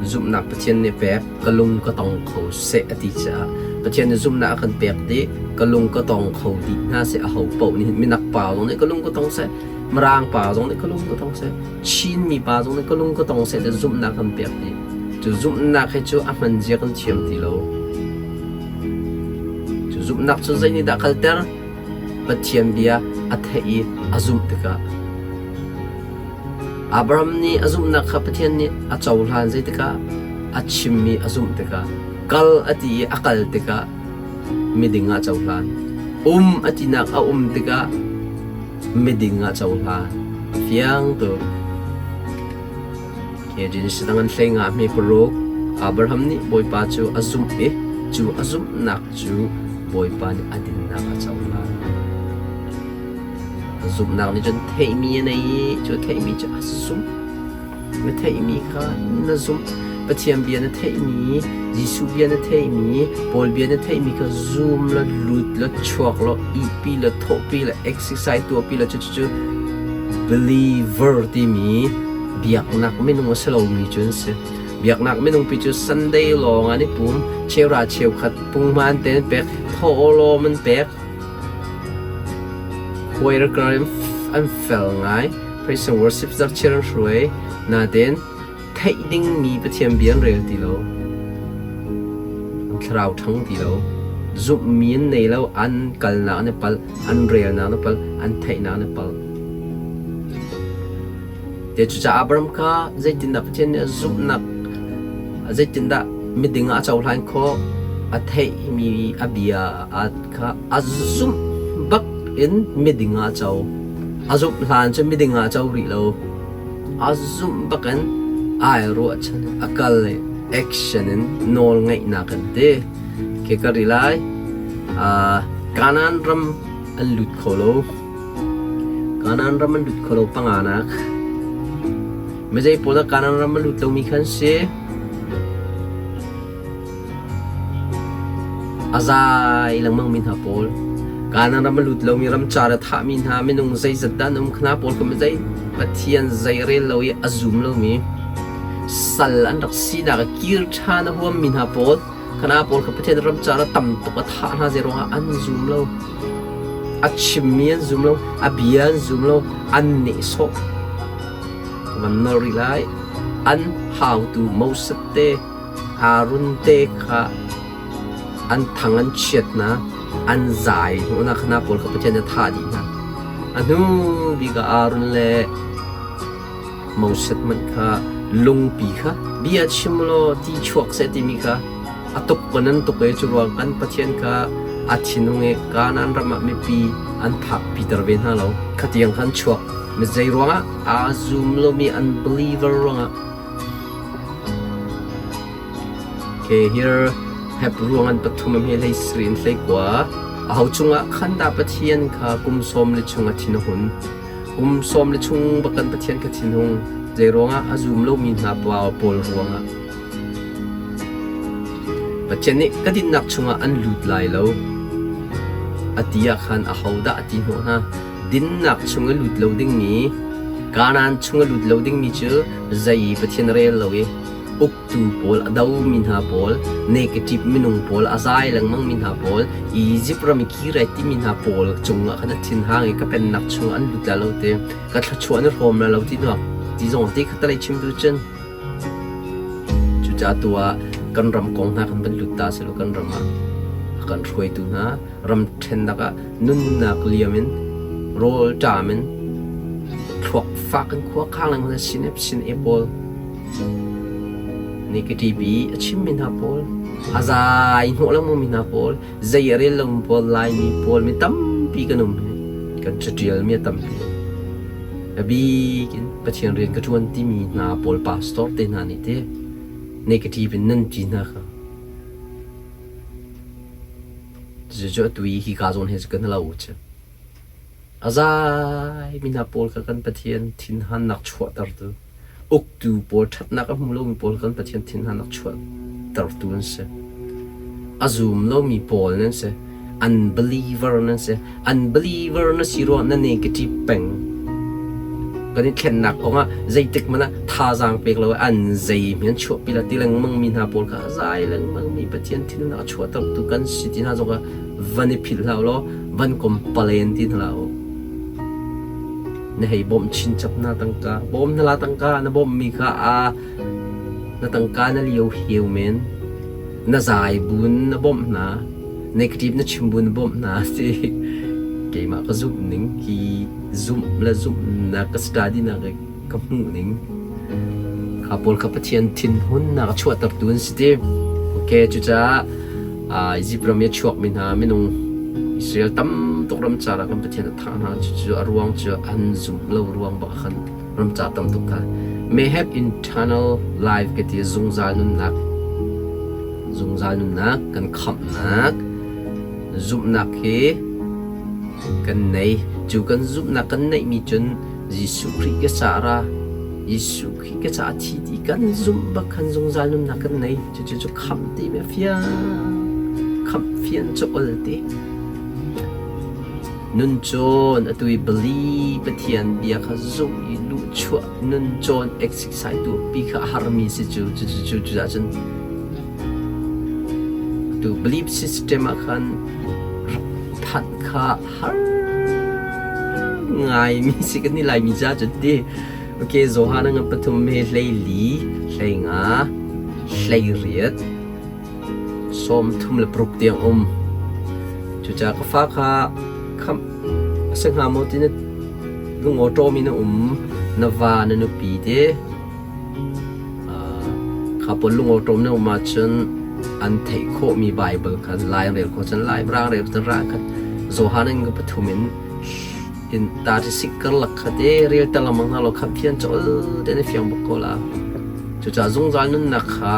zumhnak Pathian nih pek ka lung ka tong kho seh a ti caah Pathian nih zumhnak a kan pek dih ka lung ka tong kho dih hna seh a ho paoh nih minak pa zong nih ka lung ka tong seh Mirang pa zong nih ka lung ka tong seh Chinmi pa zong nih ka lung ka tong seh ti zumhnak kan pek dih. Cu zumhnak hi cu a hman zia kan thiam ti lo. Cu zumhnak cu zei nih dah kalter? Pathian bia a theih i a zumh tikah. Abraham nih a zumhnak kha Pathian nih a cohlan zeitikah a chimmi a zumh tikah kal a ti i a kal tikah miding ah cohlan. Um a tinak a um tikah miding ah cohlan. Fiang tuk. Genesis dang an hlei nga hme paruk. Abraham nih Bawipa cu a zumh i cu a zumhnak cu Bawipa nih a dinnak a cohlan. Zumhnak nih cun theihmi a nei i cu theihmi cu a zumh. Na theihmi kha na zumh. Pathian bia na theihmi, Jesuh bia na theihmi, Paul bia na theihmi kha zum law lut law chuak law ihpi law thawhpi law exercise tuahpi law cucu believer timi biaknak minung a si lomi cu an si. Biaknak minung pi cu Sunday lawng an i pum, cheuhra cheukhat punghman te an pek, thawhlawm an pek, Choir an fel ngai. Praise and worship zarhchir an hruai. Nain theih dingmi Pathian bia an rel ti lo. An thlarau ṭhang ti lo. Zumhmi an nei lo. An kalnak an i palh. An relnak an i palh. An theihnak an i palh. Te cucaah Abraham kha zeitindah Pathian nih a zumhnak, zeitindah miding ah a cohlan khawh, a theihmi a bia kha a zumh bak in miding ah a co. A zumh hlan cu miding ah a co rih lo. A zumh bak in ai ruahchan, a kal i action in nawl ngeihnak an ti. Khi ka ri lai. Kanaan ram an lut kho lo. Kanaan ram an lut kho lo panganak. Mizei pawl ah Kanaan ram a lut lomi kha an si. A zai lengmangmi hna pawl. Kanaan ram a lut lomi ramcar a thahmi hna minung zeizat dah an um khna pawl kha mizei Pathian zei rel lo i a zum lomi sal an rak sinak i kir ṭhan a huammi hna pawl khana pawl kha Pathian ramcar a tam tuk a thah hna zei ruangah an zum lo. A chimmi an zum lo, a bia an zum lo, an nehsawh. Van nor rih lai. An hautu Moses te, Aaron te kha an thang an chiat hna, an zai hnawhnak hna pawl kha Pathian nih a thah dih hna. A hnu bik ah Aaron le Moses hmanh kha lungpi kha bia chim law ti chuak seh timi kha a tuk kan an tuk i cu ruang kan Pathian kha a thinung i Kanaan ram ah mipi an phakpiter ve hna lo. Khatiang khan chuak. Mi zei ruangah aa zum lomi unbeliever ruangah. Okay, here Hebrew ruang an pathum am hi hlei sri in hlei kua. Aho cungah khan dah Pathian kha kum sawm le chung a thin a hun. Kum sawm le chung bakan Pathian kha thinhung. Zei ruangah a zum lomi hna pawl ruangah. Pathian nih ka dinnak chungah an lut lai lo a ti ah khan ahodah a ti hnawh hna? Dinnak chung i lut lo dingmi, Kanaan chung i lut lo dingmi cu zei Pathian rel lo i uktu pawl a domi hna pawl, negative minung pawl, a zai lengmangmi hna pawl, Izipt ram i kir ai timi hna pawl cungah khan a thinhang i ka pennak chungah an lut lai lo ti, ka thluachuah an i hrawm lai lo ti ti zong ti kha talei chim tu cun. Cucaah tu ah kan ram kong hna kan van lut ta selaw kan ram ah a kan hruaitu hna ram ṭhennak ah nunnak liam in rawl ṭam in thluak fak in khua khang lengmang hna sin sin e pawl nih ka ṭipi a chimmi hna pawl a zai hnawh lengmang mi hna pawl zei a rel lomi pawl Laimi pawl mi tampi kan um hi kan caṭial mi a tampi. A bik in Pathian rian ka ṭuan timi hna pawl pastor te hna nih te negative in nan ti hna kha. Cucu atu i hi ka zawn he cu kan lo cu. A zai mi hna pawl kha kan Pathian thinhannak chuahtertu, uktu pawl ṭhatnak a hmu lomi pawl kan Pathian thinhannak chuahtertu an si. A zum lomi pawl nan si. Unbeliever nan si. Unbeliever na si ruang na negative peng. Kan i thlennak kong ah zeitik hmanh ah thazaang pek lo an zei mi an chuahpi la ti lengmang mi hna pawl kha zai lengmang mi Pathian thinhunnak a chuahtertu kan si ti hna zong kha van i philh hlah law van kompalen ti hna hlah u. Na hei bawmh chinchap na tangka bawm na la tangka na bawmh mi kha a na tangka na lio heu men na zai bun na bawmh hna negative na chim bu na bawmh hna si keimah ka zumh ning hi zumh le zumhnak ka study nak i ka hmuh ning kha pawl kha Pathian thinhunnak a chuahtertu an si ti okay cucaah Egypt ram i a chuakmi hna minung Israel tam tuk ramcar ah kan Pathian a thah hna cucu a ruang cu an zumh lo ruang bak khan ramcar tam tuk kha may have eternal life ka ti zungzal nunnak. Zungzal nunnak kan khamhnak zumhnak hi kan nei. Cu kan zumhnak kan neihmi cun Jesuh Khrih ka caah ra, Jesuh Khrih ka caah thi ti kan zumh bak khan zungzal nunnak kan nei. Cucu cu khamh timi a fiang. Khamh fian cu ol ti. Nun cawn atu i bali Pathian bia kha zumh i luhchuah nun cawn exercise tuahpi kha a harmi si cu cucu cu cucun atu belief system ah khan rak phanh kha har ngaimi si kan ni Laimi ca cun ti. Okay, Johan a ngan pathum he 14, 15, 18 36 tiang um. Cucaah ka fa kha khamh a si hnga maw ti na lungawṭawm in a um. Na va na nupi te kha pawl lungawṭawm na um ahcun an theih khawhmi Baibal kha Lai an rel khawh cun Lai, Mirang rel cun Rang kha Johan in pathum in in 36 karlak kha te rel ter lengmang hna law khamh fian cawl te na fiang bak ko la. Cucaah zungzal nunnak kha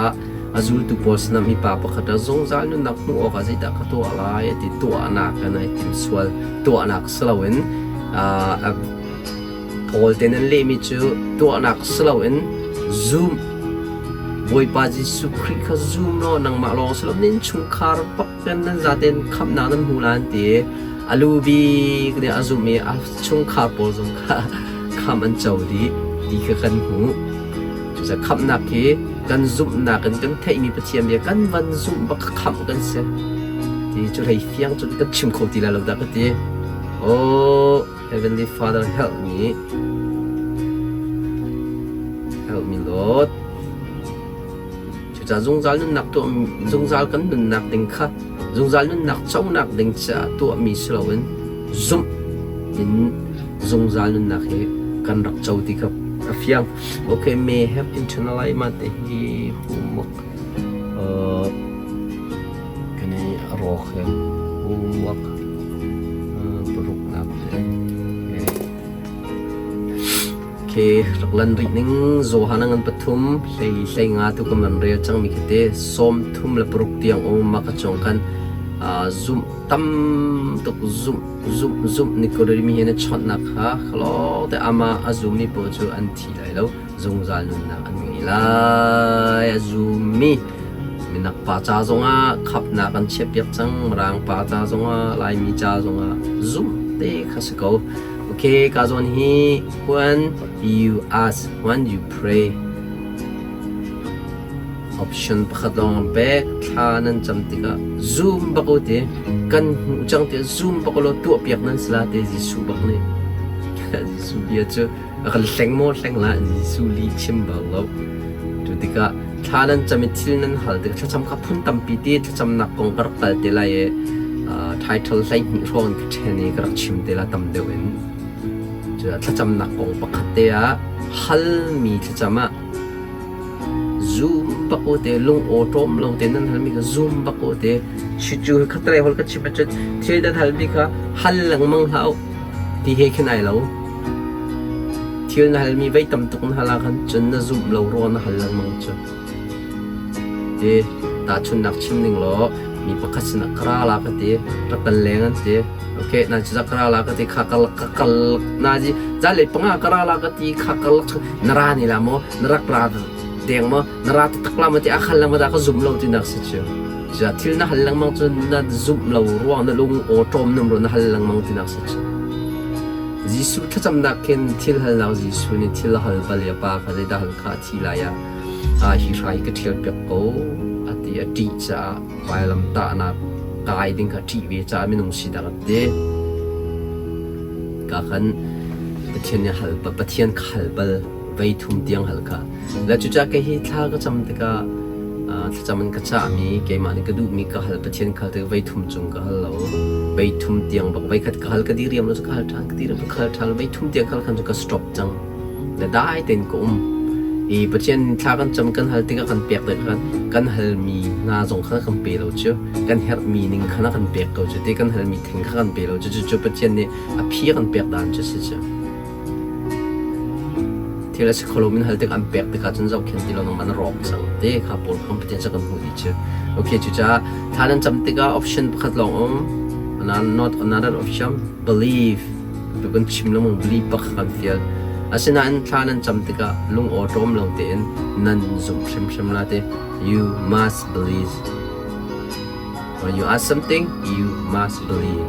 A zultu pawl sinah mipa pakhat ah zungzal nunnak hmuh awkah zeidah ka tuah lai ti tuahnak in ai tim sual. Tuahnak si loin Paul te nan lehmi cu tuahnak si loin zum. Bawipa Jesuh Khrih kha zum law nangmah lawng si lo nan chungkhar bak in nan zaten khamhnak nan hmu lai an ti. A lu bik nih a zumh i a chungkhar pawl zong kha khamh an co dih ti kha kan hmuh. Cucaah khamhnak hi kan zumhnak in kan theihmi Pathian bia kan van zumh bak khamh kan si. Ti cu hlei fiang cun kan chim kho ti lai lo dah ka ti. Oh, Heavenly Father, help me. Help me, Lord. Cucaah zungzal nunnak tuah zungzal kan nunnak ding kha zungzal nunnak conak ding caah tuahmi si loin zumh in zungzal nunnak hi kan rak co ti kha a fiang. Okay, may have internalized mah te hi homework kan i rawk he homework paruknak te. Okay, rak lan rih ning Johan a ngan pathum 14 hleinga tu kan van rel cangmi khi te 36 tiang um mah ka cung khan zumh tam tuk zumh zumh zumh Nikodemi he na chawnhnak kha khalawng te amah a zummi paoh cu an thi lai lo zungzal nunnak an ngei lai a zummi minak pa ca zongah khapnak an chiahpiak cang mirang pa ca zongah laimi ca zongah zumh te kha si ko Okay, ka zawn hi when you ask, when you pray. Option pakhat lawng an pek. Thla nan cam tikah zoom bak u ti. Kan hmuh cang ti zoom bak u law tuah piak nan si la te Jesuh bak nih. Jesuh bia cu a kan hleng maw hleng la Jesuh li chim bal lo. Tu tikah thla nan cam i thil nan hal tik thlacam kha phun tampi ti thlacamnak kong ka rak kal te lai i title 12 hrawng in ka ṭhen i ka rak chim te la tam deuh in. Cu thlacamnak kong pakhat te ah halmi thlacam ah zoom bak u te lung aw ṭawm lo te nan halmi kha zoom bak u te cu khatlei hol ka chim ahcun thil nan halmi kha hal lengmang hlah u ti he khin ai lo. Thil na halmi vei tam tuk na hal ahkhan cun na zumh lo ruang na hal lengmang cu. Ti tahchunhnak chim ning law mi pakhat sinah ka ra la ka ti, rak kal leng an ti. Okay, na cu ka ra la ka ti, kha kal ka kal na ji za le panga ka ra la ka ti, kha kal na ra ni la maw, na rak ra deng maw, na ra taktak la maw ti a khal lengmang dah ka zum lo ti nak si cu. Cu thil na hal lengmang cu na zumh lo ruang na lung aw ṭawm num ro na hal lengmang ti nak si cu. Jesuh thlacamnak khin thil halnak Jesuh nih thil a hal bal i a Pa kha zeidah hal kha a thi lai ah hi hrai ka ṭhialpiak ko a ti a ṭih caah vailamtahnak kai ding kha a ṭih ve caah minung sinak a ti. Ka khan Pathian nih hal Pathian kha hal bal vei thum tiang hal kha. Le cucaah kei hi thla ka cam tikah thlacam in ka cahmi keimah nih ka duhmi ka hal Pathian ka hal tikah vei thum cung ka hal lo. Vei thum tiang bak vei khat ka hal ka diriam lo cu ka hal ṭhan ka diriam ka hal ṭhan vei thum tiang ka hal khan cu ka stop cang. Le dai tein ka um. I Pathian thla kan cam kan hal tikah kan pek tikah khan kan halmi hna zong kha kan pe lo cu kan herhmi ning khan a kan pek ko cu te kan halmi thing kha kan pe lo cu cucu Pathian nih a phi a kan pek dan cu si cu. Thil a si kho lomi na hal tik an pek tikah cun zohkhenh ti lo nangmah na rawk cang te kha pawl kha Pathian cu kan hmuh dih cu. Okay, cucaah thla nan cam tikah option pakhat lawng um. Not another option, believe. Tu kan chim lengmang believe bak kha kan fial. Asinain thla nan cam tikah lung awṭawm lo tein nan zumh hrimhrim la te. You must believe. When you ask something, you must believe.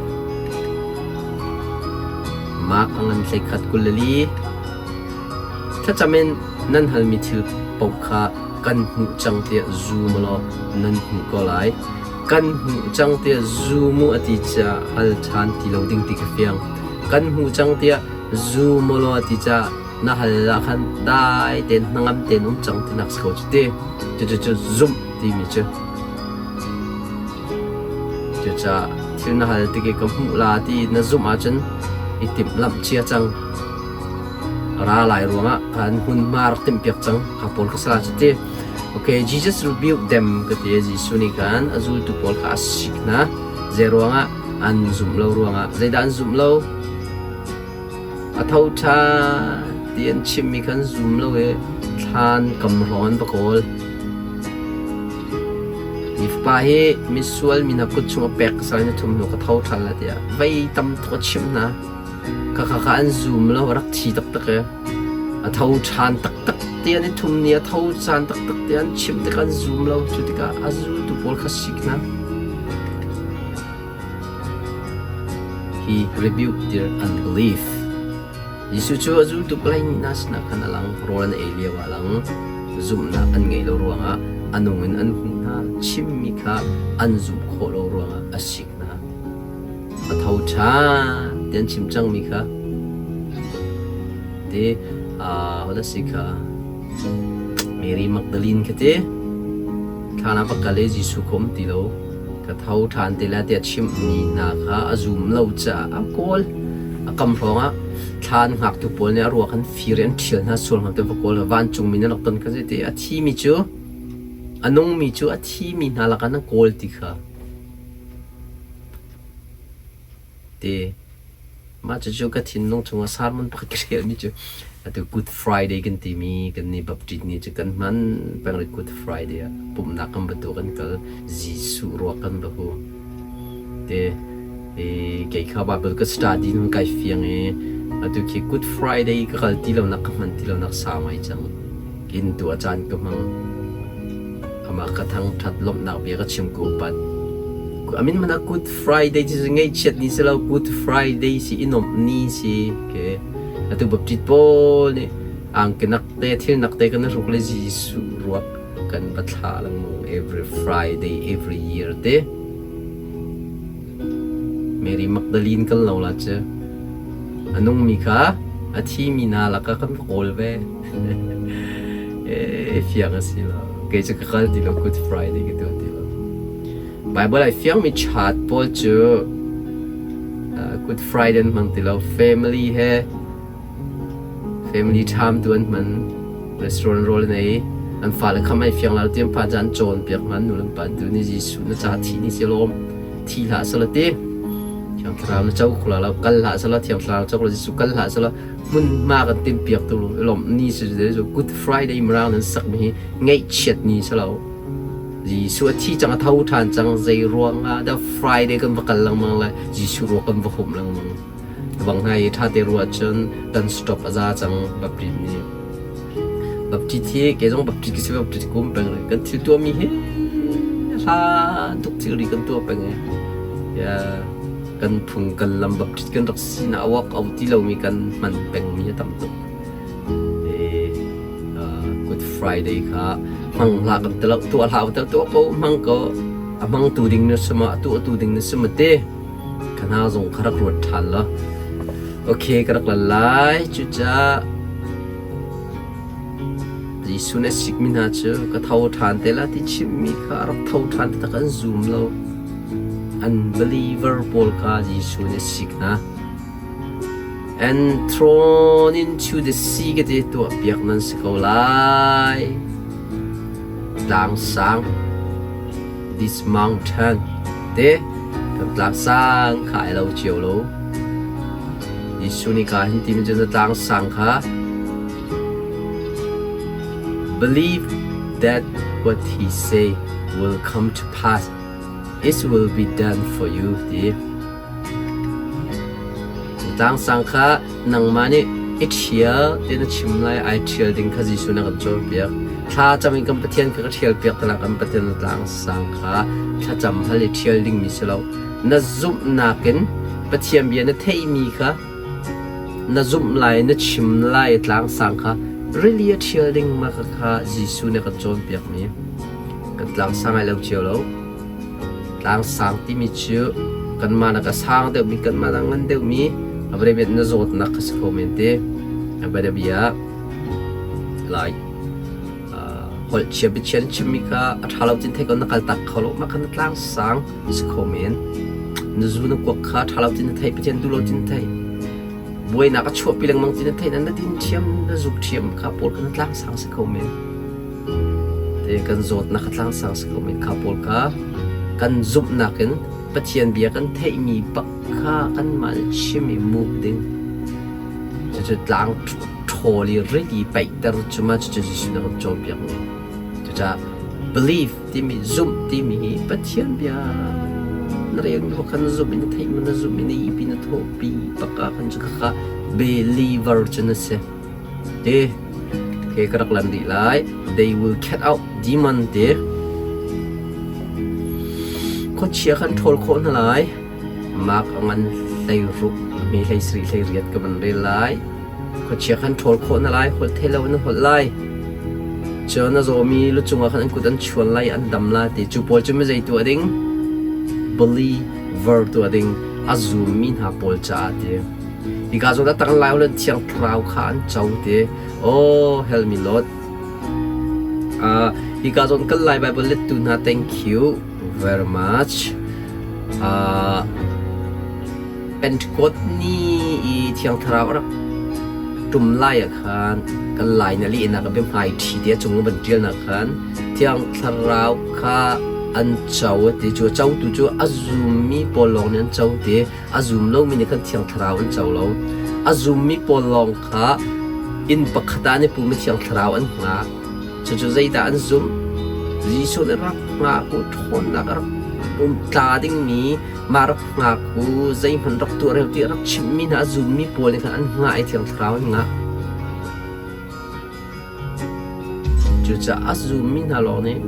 Mark a ngan 11 24. Thlacam in nan halmi thil paoh kha kan hmuh cang tiah zum law nan hmuh ko lai. Kan hmuh cang tiah zum u a ti caah hal ṭhan ti lo ding ti ka fiang. Kan hmuh cang tiah zum u law a ti caah na hal ah khan dai tein hnangam tein um cang tinak si ko cu ti. Cucu zumh timi cu. Cucaah thil na hal tik i ka hmuh la ti na zumh ahcun i timhlamh cia cang. Ra lai ruangah khan hmunhma rak timhpiak cang kha pawl ka sala cu ti. Okay, Jesus rebuked them ka ti. Jesuh nih khan a zultu pawl kha a sik hna. Zei ruangah? An zumh lo ruangah. Zeidah an zumh lo? A tho ṭhan ti an chimmi kha an zum lo i thlan kam hrawng an va kawl. Hi fapa hi misual mi hna kut chung a pek ka sal ni thum hnu ka tho ṭhan lai tiah vei tam tuk a chimh hna. Khakha kha an zum lo, a rak thi taktak i a tho ṭhan taktak ti an i thum ni a tho caan taktak ti an chimh tikah an zum lo. Cu tikah a zultu pawl kha sik hna. He rebuked their unbelief. Jesuh cu a zultu palai mi hna sinah khan a lang, rawl an ei lioah a lang. Zumhnak an ngeih lo ruangah a nung in an hmuh hna, chimmi kha an zumh khawh lo ruangah a sik hna. A tho ṭhan ti an chim cangmi kha ti hodah si kha Mary Magdalene kha ti thlan ah va kal i Jesuh kha um ti lo. Ka tho ṭhan te lai tiah chimhmi hna kha a zum lo caah a kawl. A kam hrawngah thlan hngaktu pawl nih a ruak an fir i an ṭhial hna sual hnga ti va kawl. Vancungmi nih an rak ton kha zei ti a thimi cu a nungmi cu a thimi hna lakah nan kawl ti kha ti. Mah cucu ka thinlung chungah sermon pakhat ka relmi cu atu Good Friday kan timi kan nih Baptist ni cu kan hman peng rih Good Friday ah pumhnak kan va tuah kan kal Jesuh ruak kan va hu. Te i kei kha Bible ka study nun kai fiang i atu khi Good Friday ka kal ti lonak ka hman ti lonak sau ngai cang. Inn tu a caan ka hmang. Amah ka thangṭhat lawmhnak bia ka chim ka upat. A min hmanh ah Good Friday ti cu ngaihchiat ni si lo Good Friday si i nuamh ni si. Okay. Atu Baptist pawl nih angki nak te thil nak te kan i hruk le Jesuh ruak kan va thlah lengmang every Friday every year te. Mary Magdalene kan lo la cu. A nungmi kha a thimi hna lakah kan va kawl ve. E fiang a si lo. Kei cu ka kal ti lo Good Friday ka tuah ti lo. Bible ai fiangmi chat pawl cu Good Friday an hmang ti lo. Family he family ṭham tu an hman. Restaurant rawl an ei. An fale kham ai fiang lo ti an pa an cawn piak hna nu le pa tu ni Jesuh na ca thi ni si lawm. Thi hlah sala ti. Thiang Thlarau na co khula lo kal hlah sala Thiang Thlarau co Jesuh kal hlah sala hmunhma kan timhpiak tu lawmh ni si cu Good Friday mirang nan sakmi hi ngaihchiat ni si lo. Jesuh a thi cang a tho ṭhan cang zei ruangah dah Friday kan va kal lengmang le Jesuh ruak kan va humh lengmang. Bang hna i ṭha te ruah cun kan stop a za cang Baptist nih. Baptist hi kei zong Baptist ka si Baptist kum peng rih. Kan thil tuahmi hi hlan tuk thilri kan tuah peng i. Yeah. Kan phung kan lam Baptist kan rak sinak a work out ti lomi kan hman pengmi a tam tuk. Good Friday kha hmang hlah kan ti lo tuah hlah kan ti lo tuah ko hmang ko a hmangtu ding na si ma a tuahtu ding na si ma ti ka hna zong kha rak ruat ṭhan lo. Okay ka rak lan lai cucaah Jesuh nih a sikmi hna cu ka tho ṭhan te la ti chimhmi kha a rak tho ṭhan taktak an zum lo. Unbeliever pawl kha Jesuh nih a sik hna. And thrown into the sea ka ti tuahpiak nan si ko lai. Tlang sang, this mountain te kan tlang sang kha ai lo cio lo. Jesuh nih ka hin timi cu na tlang sang kha. Believe that what he say will come to pass. It will be done for you ti. Tlangsang kha nangmah nih i ṭhial ti na chim lai, ai ṭhial ding kha Jesuh na kan cawnpiak. Thla cam in kan Pathian kha ka ṭhial piak te kan Pathian na tlangsang kha thlacam hal i ṭhial dingmi si lo. Na zumhnak in Pathian bia na theihmi kha na zumh lai, na chim lai i tlangsang kha rili a ṭhial ding ma kha Jesuh nih a kan cawnpiakmi. Kan tlangsang ai lo cio lo. Tlangsang timi cu kanmah nak a sang deuhmi, kanmah nak a ngan deuhmi, a va na zawtnak kha si kho men te. A bianabia lai holh chia biachia na chimmi kha a ṭha lo tin thei ko na kal tak kho lo mah kha na tlangsang si kho men. Na zu na kuak kha ṭha lo tin na thei Pathian duh lo tin na thei. Buainak a chuahpi lengmang ti na theih na din ṭhiam na zuk ṭhiam kha pawl kha na tlangsang si kho men. Te kan zawtnak kha tlangsang si kho men kha pawl kha kan zumhnak in Pathian bia kan theihmi bak kha kanmah nih chim i muk ding. Cucu tlang ṭhawl i rit i paihter cu ma cucu Jesuh nih a kan cawnpiakmi. Cucaah belief timi zumh timi hi Pathian bia na relmi kha na zumh i na theih na zumh i na ihpi na thawhpi bak ah khan cu khakha believer cu na si. Te okay, ka rak lan rih lai. They will cat out demon te. Khuachia khan ṭhawl khawh hna lai. Mark a ngan hlei ruk, mi hlei sarih hlei riat ka van rel lai. Khuachia khan ṭhawl khawh na lai, holh thei lo in na holh lai. Cun a zawmi lu cungah khan an kut an chuan lai, an dam la ti. Cu pawl cu mizei tuah ding? Believer tuah ding, a zummi hna pawl caah ti. Hika zawn a tang lai holh Thiang Thlarau kha an co ti. Oh, help me Lord. Uh, hika zawn kan Lai Bible lettu hna thank you very much. Uh, Pentecost ni i Thiang Thlarau a rak ṭum lai ah khan kan lai na lehnak a biahmai ṭhi te a cung i van ṭialnak khan Thiang Thlarau kha an co a ti. Cu a cotu cu a zummi pawl lawng nih an co ti. A zum lomi nih khan Thiang Thlarau an co lo. A zummi pawl lawng kha inn pakhat ah an i pum i Thiang Thlarau an hngak. Cucu zeidah an zumh? Jesuh nih rak hngak u, ṭhawnnak a rak um tla dingmi mah rak hngak u, zeihmanh rak tuah reu ti a rak chimhmi hna a zummi pawl nih khan an hngah i Thiang Thlarau an ngah. Cucaah a zummi hna lawng nih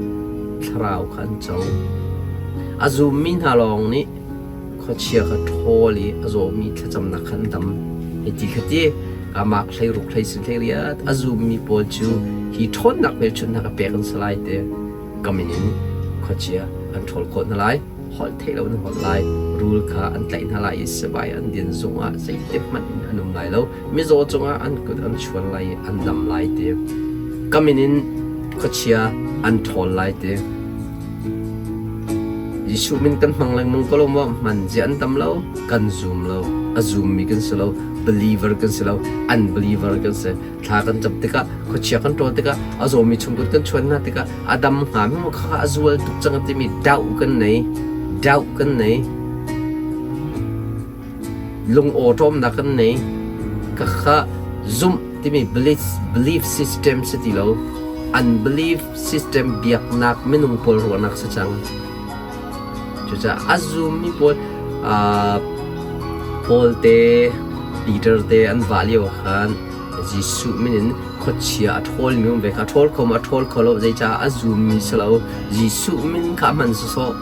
Thlarau kha an co. A zummi hna lawng nih khuachia kha ṭhawl i a zawmi thlacamnak kha an dam. Hei ti kha ti, amah hleiruk hleisin hleiriat a zummi pawl cu hi ṭhawnnak hmelchunhnak a pek an si lai ti ka min in khuachia an ṭhawl khawh hna lai. Holh theih lo in holh lai. Rul kha an tlaih hna lai i sivai an din zungah zeiti hmanh in an um lai lo. Mizaw cungah an kut an chuan lai i an dam lai ti. Ka min in khuachia an ṭhawl lai ti. Jesuh min kan hmang lengmang ko lo maw? Hman zia an tam lo, kan zum lo. A zummi kan si lo, believer kan si lo, unbeliever kan si. Thla kan cam tikah, khuachia kan ṭawl tikah, a zawmi chungkut kan chuan hna tikah, a dam hnga maw kha a zual tuk cang timi doubt kan nei. Doubt kan nei. Lung awṭawmnak kan nei. Khakha zumh timi belief, belief system si ti lo. Unbelief system biaknak minung pawl ruahnak si cang. Cucaah a zummi pawl uh, Paul te, Peter te an vah lio khan Jesuh min in khuachia a ṭhawlmi um ve kha a ṭhawl kho ma a ṭhawl kho lo zeicah a zummi si lo Jesuh min kha hman sawsawh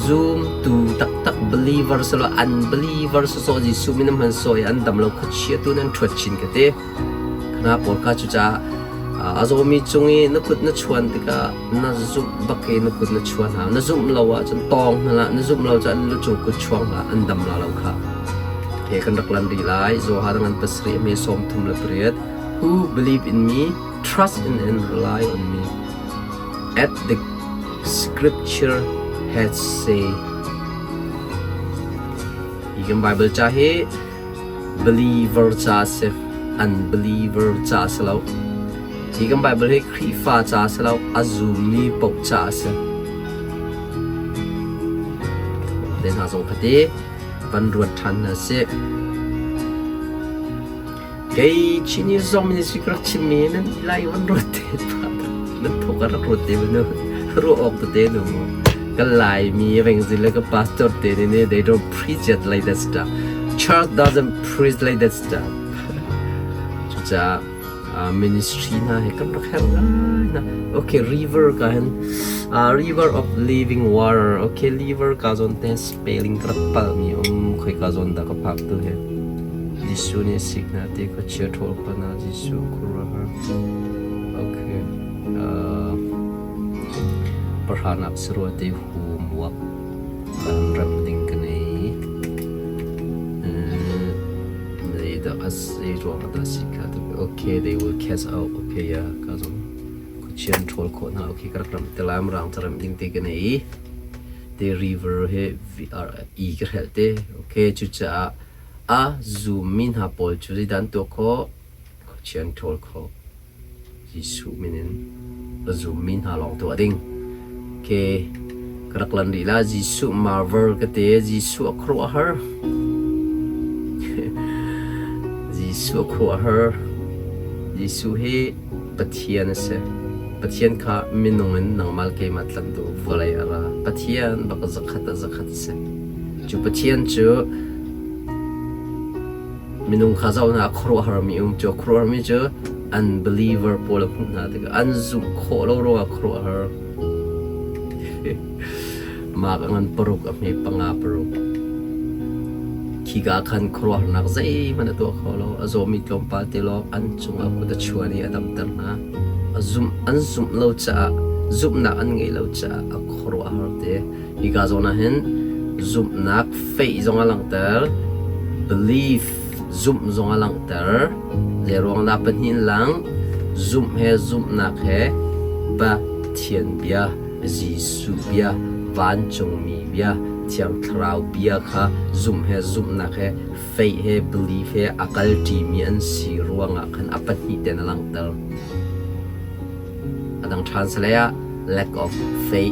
zumtu taktak believer si lo unbeliever sawsawh Jesuh min an hman sawh i an dam lo khuachia tu nan ṭhuat chin ka ti Khana pawl kha cucaah a zawmi cung i na kut na chuan tikah na zumh bak i na kut na chuan hna. Na zumh lo ahcun tawng hna hlah, na zumh lo cun an lu cung kut chuang hlah, an dam la lo khah. He kan rak lan rih lai. Johan ngan pasarih a hme 38. Who believe in me, trust in and rely on me. At the scripture has say. Hi kan Bible ca hi Believer ca a si, unbeliever ca a si lo. Hi kan Bible hi Khrihfa ca a si lo, a zummi paoh ca a si. Te hna zong kha ti van ruat ṭhan hna sih. Kei Chinese zong ministry ka rak chimmi nan lai van ruat te nan thawk a rak ruat te nu ruah awk tete nu mu. Kan Laimi evangelist le ka pastor te nih they don't preach it like that stuff. Church doesn't preach like that stuff. Cucaah ministry hna hi kan rak herh ngai hna. Okay, river ka hin river of living water. Okay, river ka zawn te spelling ka rak palhmi um khoi ka zawn dah ka phak tu hi. Jesuh nih sik hna ti khuachia ṭhawl khawh hna Jesuh khuaruahhar. Okay. Pahranak sarua te homework kan ram ding ka nei. Zeidah a zei ruang ah dah si kha Okay, they will cast out. Okay, ya, ka zong khuachia an ṭhawl khawh hna. Okay, ka rak ram te lai rang ca ram ding te ka nei. Te river he V R E ka hrelh te. Okay, cucaah a zummi hna pawl cu zeidah an tuah khawh? Khuachia an ṭhawl khawh. Jesuh min in a zummi hna lawng tuah ding. Okay, ka rak lan rih la. Jesuh marvel ka te. Jesuh a khuaruahhar. Jesuh a khuaruahhar. Jesuh hi Pathian a si. Pathian kha minung in nangmah le keimah tlanh duh vawlei a ra. Pathian bak zakhat ah zakhat a si. Cu Pathian cu minung kha zoh hna a khuaruahharmi um. Cu a khuaruahharmi cu unbeliever pawl a hmuh hna tikah an zumh khawh lo ruangah khuaruahhar. Mark a ngan paruk a hme panga paruk. Khika ah khan khuaruahharnak zeihmanh a tuah kho lo. A zawmi tlawmpal te lawng an cungah kut a chuan i a damter hna. A zumh an zumh lo caah zumhnak an ngeih lo caah a khuaruahhar te. Hika zawn ah hin zumhnak faith zong a langhter, belief zumh zong a langhter. Zeiruang dah pahnih in lang? Zumh he zumhnak he Pathian bia, Jesuh bia, vancungmi bia, Thiang Thlarau bia kha zumh he zumhnak he faith he belief he a kalṭimi an si ruangah khan a pahnih tein a langhter. A dang ṭhan salei ah lack of faith,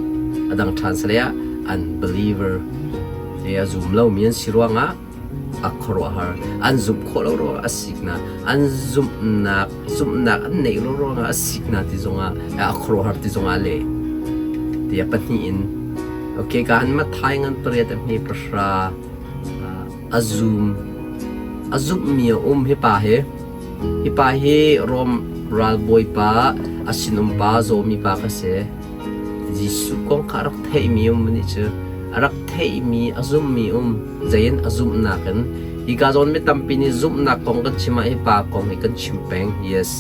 a dang ṭhan salei ah unbeliever he a zum lomi an si ruangah a khuaruahhar. An zumh khawh lo ruangah a siknak, an zumhnak zumhnak an neih lo ruangah a siknak ti zongah a khuaruahhar ti zongah le tiah pahnih in okay ka han Matthai ngan pariat a hme pahra a zum a zumhmi a um hi pa hi hi pa hi Rom ralbawipa a sinum pa zawmi pa ka si Jesuh kong kha a rak theihmi um nih cu a rak theihmi a zummi um zein a zumhnak in hika zawn mi tampi nih zumhnak kong kan chim ah hi pa kong hi kan chim peng yes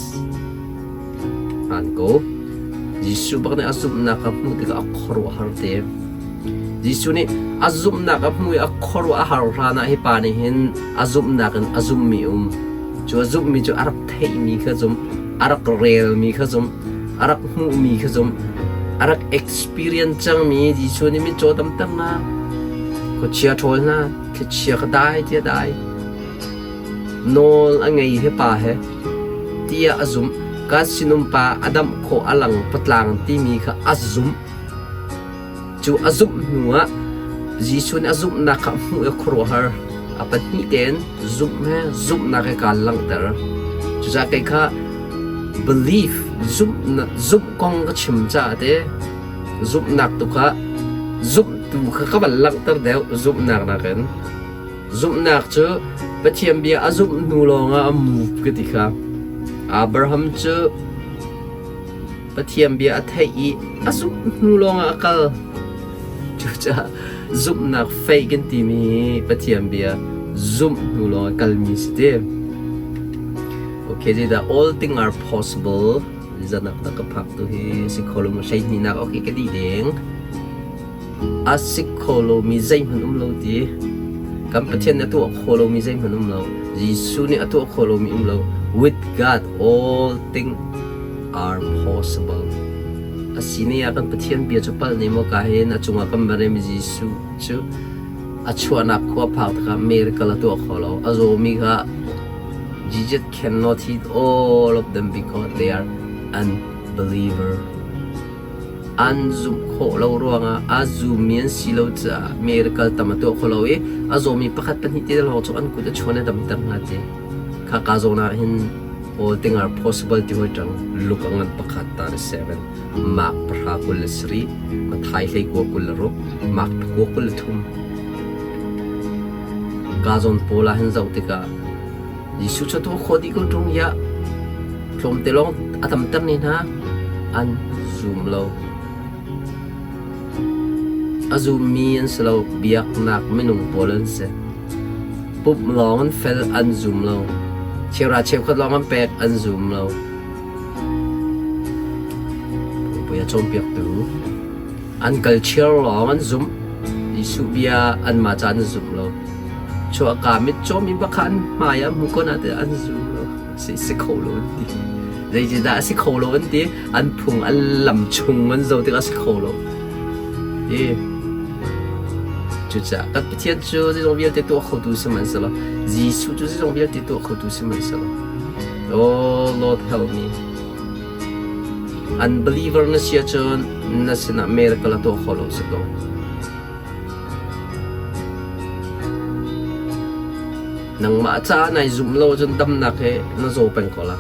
hmaan ko Jesuh bak nih a zumhnak a hmuh tikah a khuaruahhar te Jesuh nih a zumhnak a hmuh i a khuaruah a har hlan ah hi pa nih hin a zumhnak in a zumhmi um. Cu a zumhmi cu a rak theihmi kha zumh, a rak relmi kha zumh, a rak hmuhmi kha zumh, a rak experience cangmi Jesuh nih mitcaw damter hna, khuachia ṭhawl hna, thlichia kha dai tiah dai. Nawl a ngei hi pa he tiah a zumh. Ka sinum pa a damh khawh a lang patlang timi kha a zumh. Cu a zumh hnuah Jesuh nih a zumhnak kha a hmuh i a khuaruahhar. A pahnih tein zumh he zumhnak he kaan langhter. Cucaah kei kha belief zumh zumh kong ka chim caah te zumhnak tu kha zumhtu kha ka van langhter deuh zumhnak nakin. Zumhnak cu Pathian bia a zumh hnu lawngah a move ka ti kha. Abraham cu Pathian bia a theih i a zumh hnu lawngah a kal. Cucaah zumhnak faith kan timi hi Pathian bia zumh hnu lawng a kalmi si ti. Okay, zeidah all thing are possible. Zanak na ka phak tu hi si kho lo mu hleihnih okay ka dih ding. A si kho lomi zeihmanh um lo ti. Kan Pathian nih a tuah kho lomi zeihmanh um lo. Jesuh nih a tuah kho lomi um lo. With God all things are possible. A si ne ah kan Pathian bia cu palh ne maw ka hin a cungah kan baremi Jesuh cu a chuahnak khua phak tikah miracle a tuah kho lo. A zawmi kha Jesus cannot heal all of them because they are unbeliever. An zumh khawh lo ruangah a zummi an si lo caah miracle tam a tuah kho lo i a zawmi pakhat pahnih te lawng cu an kut a chuan a damter hna ti. Kha ka zawn ah hin all thing are possible ti hoi ṭang luk a ngan pakhat ta le 7 Mark pahra 27 Matthai hleikua 26 Mark pakua 23 Ka zawn pawl ah hin zoh tikah Jesuh cu tuah khawh dih ko ṭung iah tlawmte lawng a tamter ni hna an zum lo. A zummi an si lo, biaknak minung pawl an si. Pumh lawng an fel an zum lo. Cheuhra cheukhat lawng an pek an zum lo. Phungpui a cawnpiaktu an kal chiar lawng an zumh. Jesuh bia anmah ca an zum lo. Chuahka mitcawmi bak kha an hmai ah hmu ko na tiah an zum lo. Si, si kho lo an ti. Zeitindah a si kho lo an ti. An phung an lam chung an zo tikah a si kho lo. Ti. Cucaah kan Pathian cu zeizong vialte tuah khotu sihmanhsehlaw Jesuh cu zeizong vialte tuah khotu sihmanhsehlaw Oh Lord help me. Unbeliever na si ahcun na sinah miracle a tuah kho lo si ko. Nangmah caah nai zumh lo ahcun damnak he na zaw peng ko la.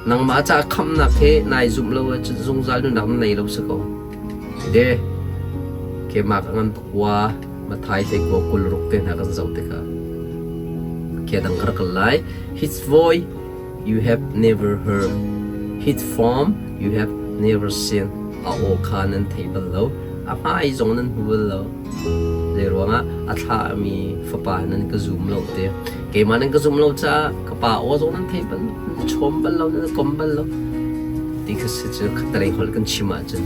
Nangmah caah khamhnak he nai zumh lo ahcun zungzal nunnak na nei lo si ko. De keimah ka ngan pakua Mathai hleikua 26 te hna kan zoh tikah ke dang ka rak kal lai. His voice you have never heard. His form you have never seen. A aw kha nan thei bal lo. A hmai zong nan hmu bal lo. Zei ruangah a thlahmi fapa nan ka zum lo te. Keimah nan ka zum lo caah ka pa aw zong nan thei bal lo, nan chawm bal lo, nan kom bal lo. Ti kha si cu khattelei holh kan chim ahcun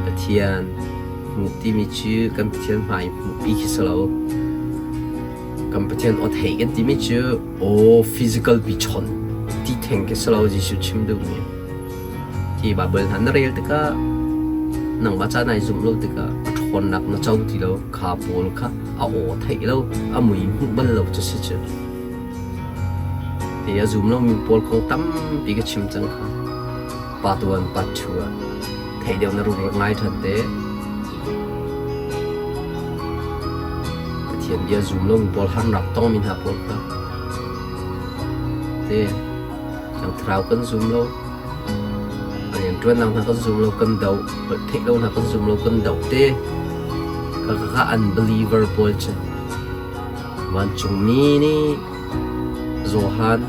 Pathian hmuh timi cu kan Pathian hmai hmuhpi khi si lo. Kan Pathian aw thei kan timi cu aw physical pi chawnh ti theng khi si lo Jesuh chim duhmi. Hi Baibal hna na rel tikah nangmah ca nai zumh lo tikah a ṭhawnnak na co ti lo. Kha pawl kha a aw theih lo, a mui hmuh bal lo cu si cu. Ti a zum lomi pawl kong tampi ka chim cang kha. Part 1, part 2 ah theih deuh na rak ngai ṭhan te. Pathian bia zum lomi pawl harnak tongmi hna pawl kha te Thiang Thlarau kan zum lo. A rianṭuannak hna kan zum lo, kan doh. Theih lo hna kan zum lo, kan doh te. Kha kha kha unbeliever pawl cu vancungmi nih Johan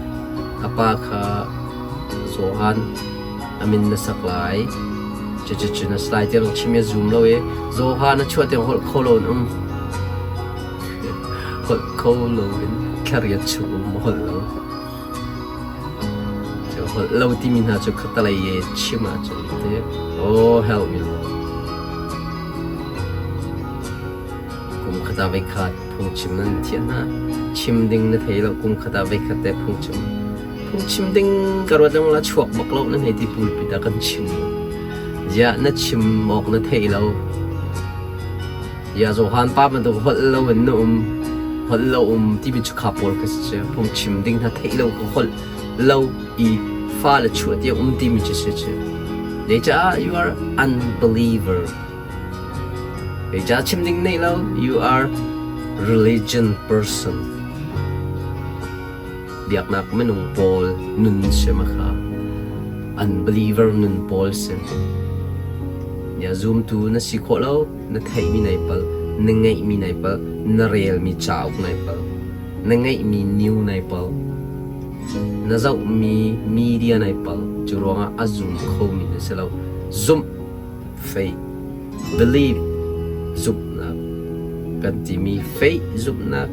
a pa kha Johan a min na sak lai. Cucu na slide tiang chim i zum lo i Johan a chuah tiang holh kho lo in um. Holh kho lo in thlariat chung um holh lo. Cu holh lo timi hna cu khattelei i chim ahcun ti oh help me Lord. Kum khat ah voikhat phungchim nan thiah hna. Chim ding na thei lo kum khat ah voikhat te phungchim. Phungchim ding ka ruat lengmang la chuak bak lo nan hei ti pulpit ah kan chim. Ziah na chim awk na thei lo. Ya Johan pa bantuk holh lo in na um holh lo um timi cu kha pawl ka si cu phungchim ding hna theih lo ka holh lo i fale chuah tiang um timi cu si cu zeicah you are unbeliever zeicah chim ding nei lo you are religion person Biaknak minung pawl nun si ma kha unbeliever nun pawl si. Ya zumtu na si khawh lo, na theihmi nai pal, na ngeihmi nai pal, na relmi cauk nai pal, na ngeihmi new nai pal, na zohmi media nai pal. Cu ruangah a zum khomi na si lo. Zumh, faith, believe, zumhnak kan timi faith zumhnak,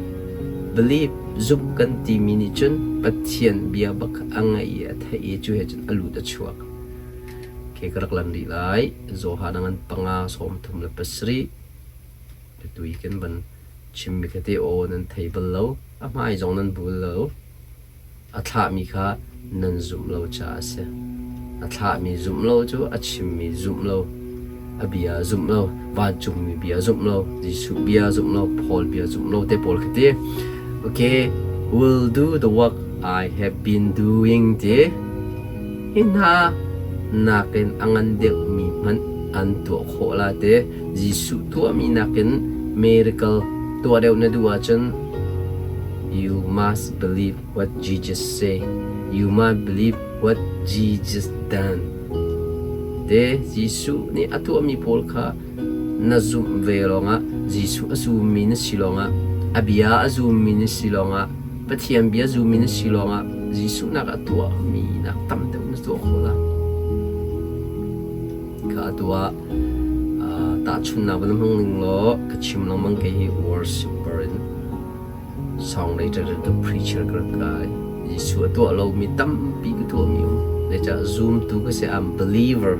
believe Zumh kan timi nih cun Pathian bia bak a ngaih i a theih i cu he cun a lut a chuak. Ke ka rak lan rih lai. Johan a ngan panga 37 Tui kan van chimmi kha te aw nan thei bal lo, a hmai zong nan bul lo. A thlahmi kha nan zumh lo caah a si. A thlahmi zumh lo cu a chimmi zumh lo, a bia zumh lo, vancungmi bia zumh lo, Jesuh bia zumh lo, Paul bia zumh lo te pawl kha ti. Okay, will do the work I have been doing ti. Hi hna nakin a ngan deuhmi hmanh an tuah khawh la te. Jesuh tuahmi nakin miracle tuah deuh na duh ahcun. You must believe what Jesus say. You must believe what Jesus done. Te Jesuh nih a tuahmi pawl kha na zumh ve lawngah Jesuh a zummi na si lawngah a bia a zummi na si lawngah Pathian bia zummi na si lawngah Jesuh nak a tuahmi nak tam deuh na tuah khawh lai. Kha a tuah tahchunhnak van hmang ning law ka chim lengmang kei hi worshiper in song later to preacher ka rak kai. Jesuh a tuah lomi tampi ka tuahmi um. Zeicah zumtu ka si I'm believer.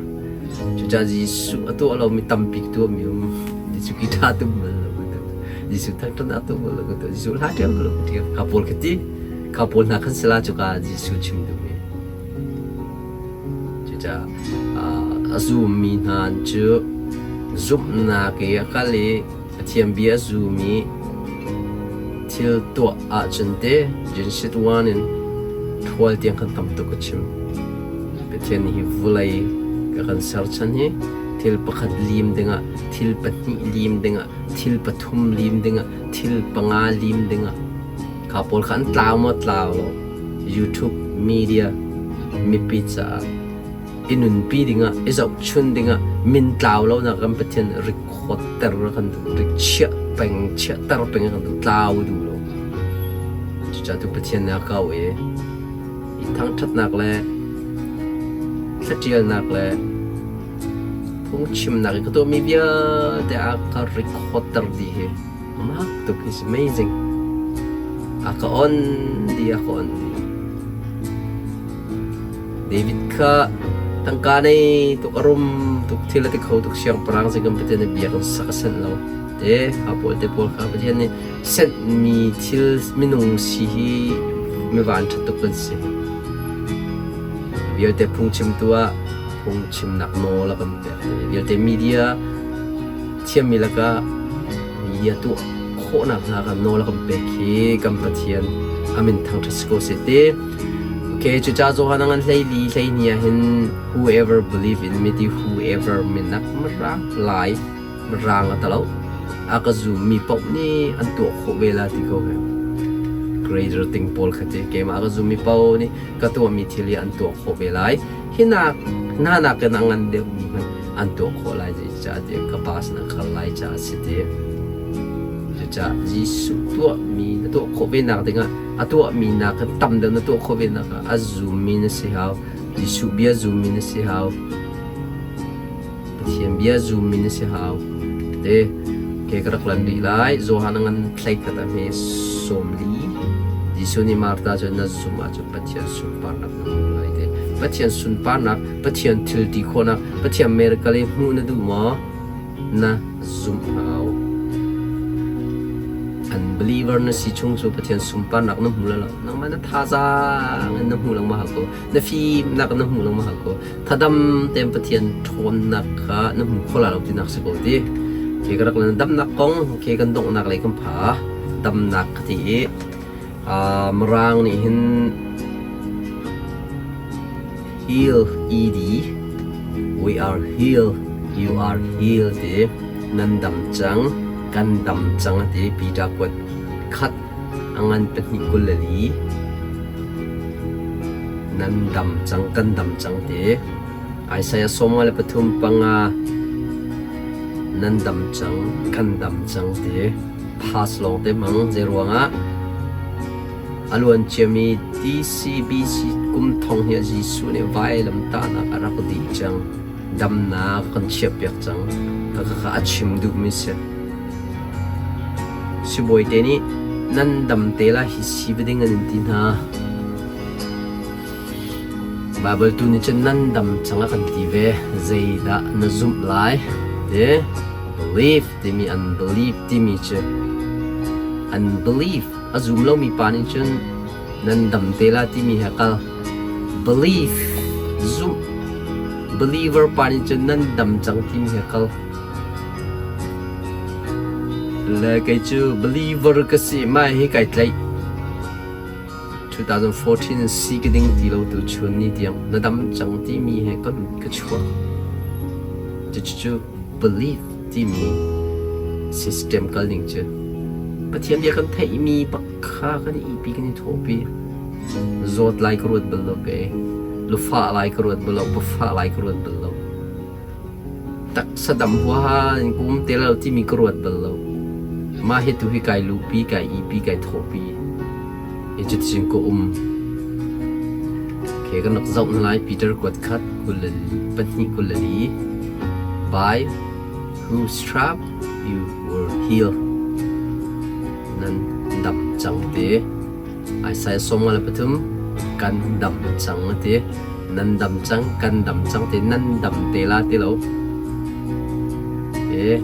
Cucaah Jesuh a tuah lomi tampi ka tuahmi um. Jesuh guitar tum bal lo ka tuah. Jesuh thangṭhatnak tum bal lo ka tuah. Jesuh hla ṭial bal lo ka ṭial. Kha pawl ka ti. Kha pawl hna khan sila cuka Jesuh chim duhmi. Cucaah a zummi hna cu zumhnak i a kal i Pathian bia a zum i thil tuah ahcun te Genesis 1 in ṭhual tiang khan tam tuk a chim. Pathian nih hi vawlei ka kan serchan hi thil pakhat lim dingah, thil pahnih lim dingah, thil pathum lim dingah, thil panga lim dingah kha pawl kha an tlau maw tlau lo YouTube media mipi caah i nunpi dingah i zohchun dingah min tlau lonak kan Pathian record ter kan duh rik chiah peng chiahter peng kan duh tlau duh lo cucaah tu Pathian nih a kau i i thangṭhatnak le thlatialnak le phungchimnak i ka tuahmi vialte a ka record ter dih hi Mak tuk is amazing. A ka on di a ka on di. David kha tangka nei tuk a rum tuk thil a ti kho tuk siangpahrang si kan Pathian nih bia kan sak a sanh lo. Te kha pawl te pawl kha Pathian nih senhmi thil minung si hi mi van ṭha tuk kan si. Vialte phungchimtu ah phungchimnak nawl a kan pek. Vialte media thiammi lakah media tuah khawhnak hna kha nawl a kan pek hi kan Pathian a min thangṭhat si ko seh ti. Okay, cucaah Johan a ngan 14 hleihnih ah hin whoever believe in me ti whoever minak mirang lai mirang a talo a ka zummi paoh nih an tuah khawh ve la ti ko he. Greater ting pawl kha ti keimah a ka zummi paoh nih ka tuahmi thil hi an tuah khawh ve lai. Hi nak hna nakin a ngan deuhmi hmanh an tuah khawh lai zeicahtiah ka Pa sinah kal lai caah a si ti. Cucaah Jesuh tuahmi na tuah khawh ve nak dingah a tuahmi nakin tam deuh na tuah khawh ve nak ah a zummi na si hau. Jesuh bia zummi na si hau. Pathian bia zummi na si hau. Te ke ka rak lan rih lai. Johan a ngan thlei khat a hme 40. Jesuh nih Martha cu na zumh ahcun Pathian sunparnak na hmu lai te. Pathian sunparnak, Pathian thil ti khawhnak, Pathian miracle i hmuh na duh maw? Na zumh hau. Unbeliever na si chung cu Pathian sunparnak na hmu lo. Nangmah na thazaang in na hmu lengmang ko. Na fimnak na hmu lengmang ko. Thadam tein Pathian ṭhawnnak kha na hmu kho lai lo tinak si ko ti. Khi ka rak lan damnak kong khi kan donghnak lei kan pha. Damnak ka ti i Mirang nih hin heal ed we are heal you are heal ti nan dam cang kan dam cang a ti Peter kuat khat a ngan 224 nan dam cang kan dam cang ti Isaiah 53 panga nan dam cang kan dam cang ti Pass lawng te hmang. Zeiruangah a luan ciami TCBC kum thong hi Jesuh nih vailamtahnak a rak dih cang. Damnak kan chiahpiak cang. Khakha a chim duhmi si. Sibawi te nih nan dam te la hi si va ding an in ti hna. Baibal tu nih cun nan dam cang a kan ti ve. Zeidah na zumh lai? Ti believe timi unbelief timi cu unbelief a zum lomi pa nih cun nan dam te la timi he kal. Belief zumh believer pa nih cun nan dam cang timi he kal. Le kei cu believer ka si mai hi kai tlaih. 2014 si ka ding ti lo tu chun ni tiang na dam cang timi he ka lut ka chuak. Cucu belief timi system kal ning cu. Pathian bia kan theihmi bak kha kan i ihpi kan i thawhpi. Zawt lai ka ruat bal lo kei. Lufah lai ka ruat bal lo, pafah lai ka ruat bal lo. Taksa dam huaha in ka um te lo timi ka ruat bal lo. Mah hi tu hi kai luhpi, kai ihpi, kai thawhpi. Hi cuticun ka um. Okay, kan rak zoh hna lai Peter kuat khat 24 24. By whose strap you were healed. Nan dam cang te. Isaiah 53 kan dam cang a ti. Nan dam cang, kan dam cang ti, nan dam te la ti lo. E,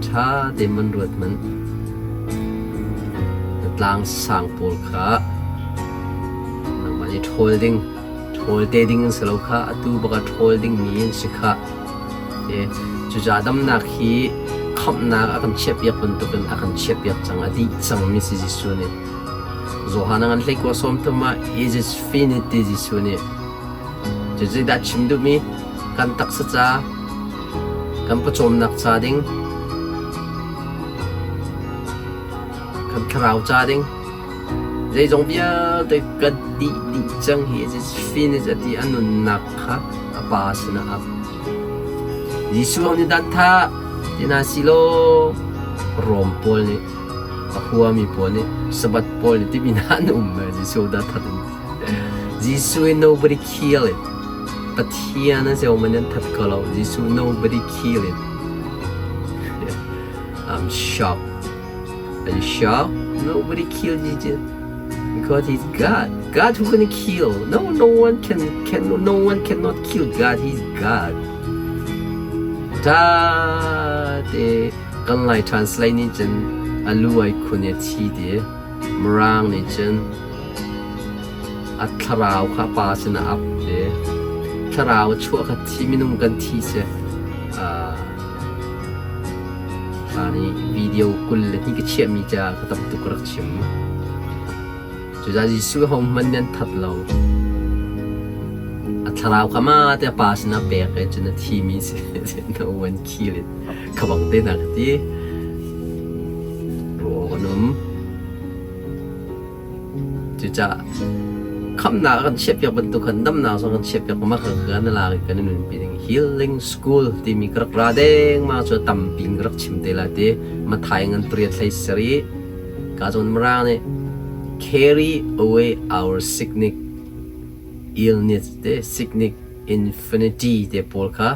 ṭha te man ruat man. Na tlang sang pawl kha nangmah nih ṭhawl ding, ṭhawl te ding an si lo kha, atu bak ah ṭhawl ding mi an si kha. E, cucaah damnak hi khamhnak a kan chiahpiak bantukin a kan chiahpiak cang, a dih cangmi si Jesuh nih. Johan a ngan hleikua 30 ah it is finished ti Jesuh nih. Cu zeidah chim duhmi? Kan taksa ca, kan pawcawmnak ca ding, kan thlarau ca ding, zeizong vialte ka dih dih cang hi it is finished a ti a nunnak kha a pa sinah a ap. Jesuh nih dan tha ti hna si law Rom pawl nih a huami pawl nih Sabbath pawl nih timi hna an um Jesuh dah that in Jesuh in nobody kill it. Pathian a si man an that ko lo. Jesuh nobody kill it. I'm shocked. Are you shocked? Nobody killed Jesus because he's God. God who can kill? No, no one can, can no one cannot kill God. He's God. Ta te kan Lai translate nih cun a lu ai khun i a thi ti. Mirang nih cun a thlarau kha pa sinah a ap ti. Thlarau a chuah kha thi minung kan thi si. Hlan i video 22 ka chiahmi caah ka tam tuk ka rak chim. Cucaah Jesuh hohmanh nih an that lo. A thlarau kha ma te a pa sinah pek i cun a thimi si. No one kill it. Kha bang te hna ka ti. Ruah kan um. Cucaah khamhnak a kan chiahpiak bantuk khan damnak zong kan chiahpiak mah kha kan lak i kan i nunpi ding healing school timi ka rak ra dengmang cu tampi in ka rak chim te lai ti Mathai ngan pariat hlei sarih ka zawn Mirang nih carry away our sickness illness te sickness infinity te pawl kha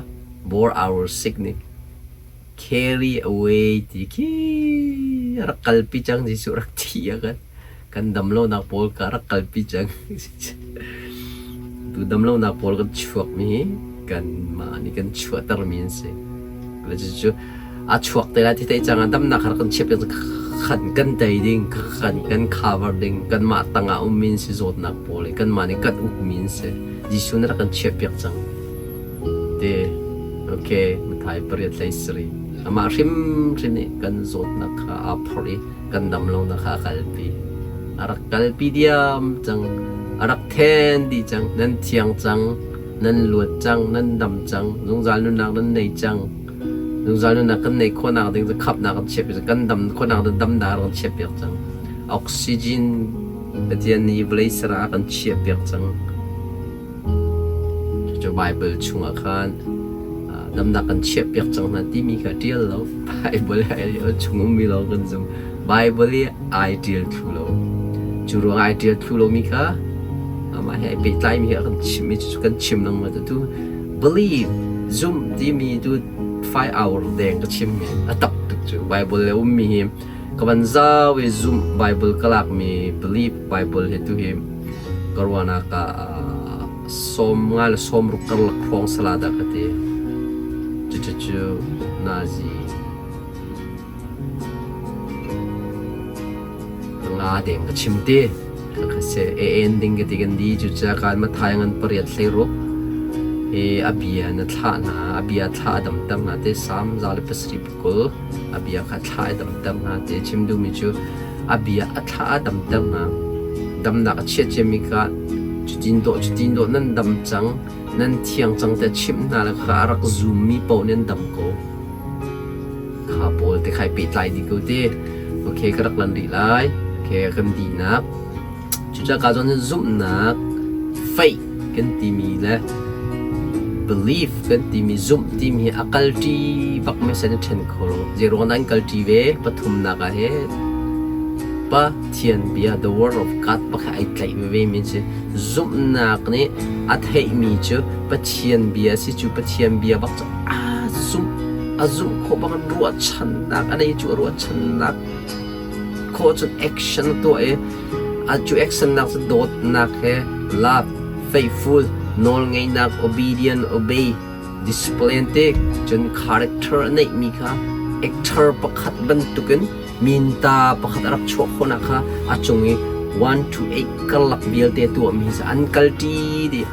bore our sickness Carry away ti khi rak kalpi cang Jesuh rak thi a kan kan dam lonak pawl ka rak kalpi cang. Tu dam lonak pawl kan chuak mi hi kanmah nih kan chuahter mi an si. Le cucu a chuak te lai ti thei cang ah damnak har kan chiap khan kan tei ding khan kan cover ding kanmah tangah um mi an si zawtnak pawl hi kanmah nih kan uk mi an si. Jesuh nih rak kan chiahpiak cang. Te ok Mathai pariat hlei sarih. Amah hrimhrim nih kan zawtnak kha aa phorh i kan dam lonak kha a kalpi. A rak kalpi diam cang. A rak then dih cang. Nan thiang cang. Nan luat cang. Nan dam cang. Zungzal nunnak nan nei cang. Zungzal nunnak kan neih khawhnak ding cu khamhnak kan chiahpiak cang. Kan dam khawhnak ding damnak kan chiahpiak cang. Oxygen Pathian nih vawlei ser ah a kan chiahpiak cang. Cucu Baibal chungah khan damnak kan chiahpiak cang hna timi kha ṭial lo. Baibal i chung ummi lawng kan zum. Baibal i ai ṭial thlu lo. Cu ruangah ai ṭial thlu lomi kha amah he ai pehtlaimi he a kan chimmi cucu kan chim lengmang. Cucu believe, zumh timi tu 5 hour deng ka chimmi a tak tuk cu. Baibal le ummi hi ka van zau i zumh Baibal ka lakmi believe Baibal hi tu hi ka ruahnak ah 50 le 60 karlak hrawng sala dah ka ti. Cucu nazi nga deng ka chim ti. Kha se en ding ka ti kan di cucaah kan Mathai ngan pariat 16 hi a bia na thlah hna a bia thlah a damter hna te Salm 107 20 a bia kha thlah a damter hna te chim duhmi cu A bia a thla a damter hna. Damnak a chiat ciami kha cutin dawh cutin dawh nan dam cang, nan thiang cang tiah chimh hna le kha a rak zummi paoh nih an dam ko. Kha pawl te khai pehtlai dih ko te. Okay, ka rak lan rih lai. Okay, kan dihnak. Cucaah ka zawn zumhnak, faith kan timi le belief kan timi zumh timi hi a kalṭi bak mi san i ṭhen kho lo. Zeiruang dah an kalṭi ve? Pathumnak ah he Pathian bia, the word of God pakhat ai tlaih veve mi an si. Zumhnak nih a theihmi cu Pathian bia a si cu Pathian bia bak cu aa zumh a zumh khawh bak in ruahchannak a nei cu a ruahchannak khawh cun action a tuah i a cu action nak cu dawtnak he love, faithful, nawlngeihnak, obedient, obey, discipline te cun character a neihmi kha actor pakhat bantukin minta pakhat a rak chuah khawhnak kha a cung i 1 to 8 karlak vialte tuahmi hi an kalṭi dih.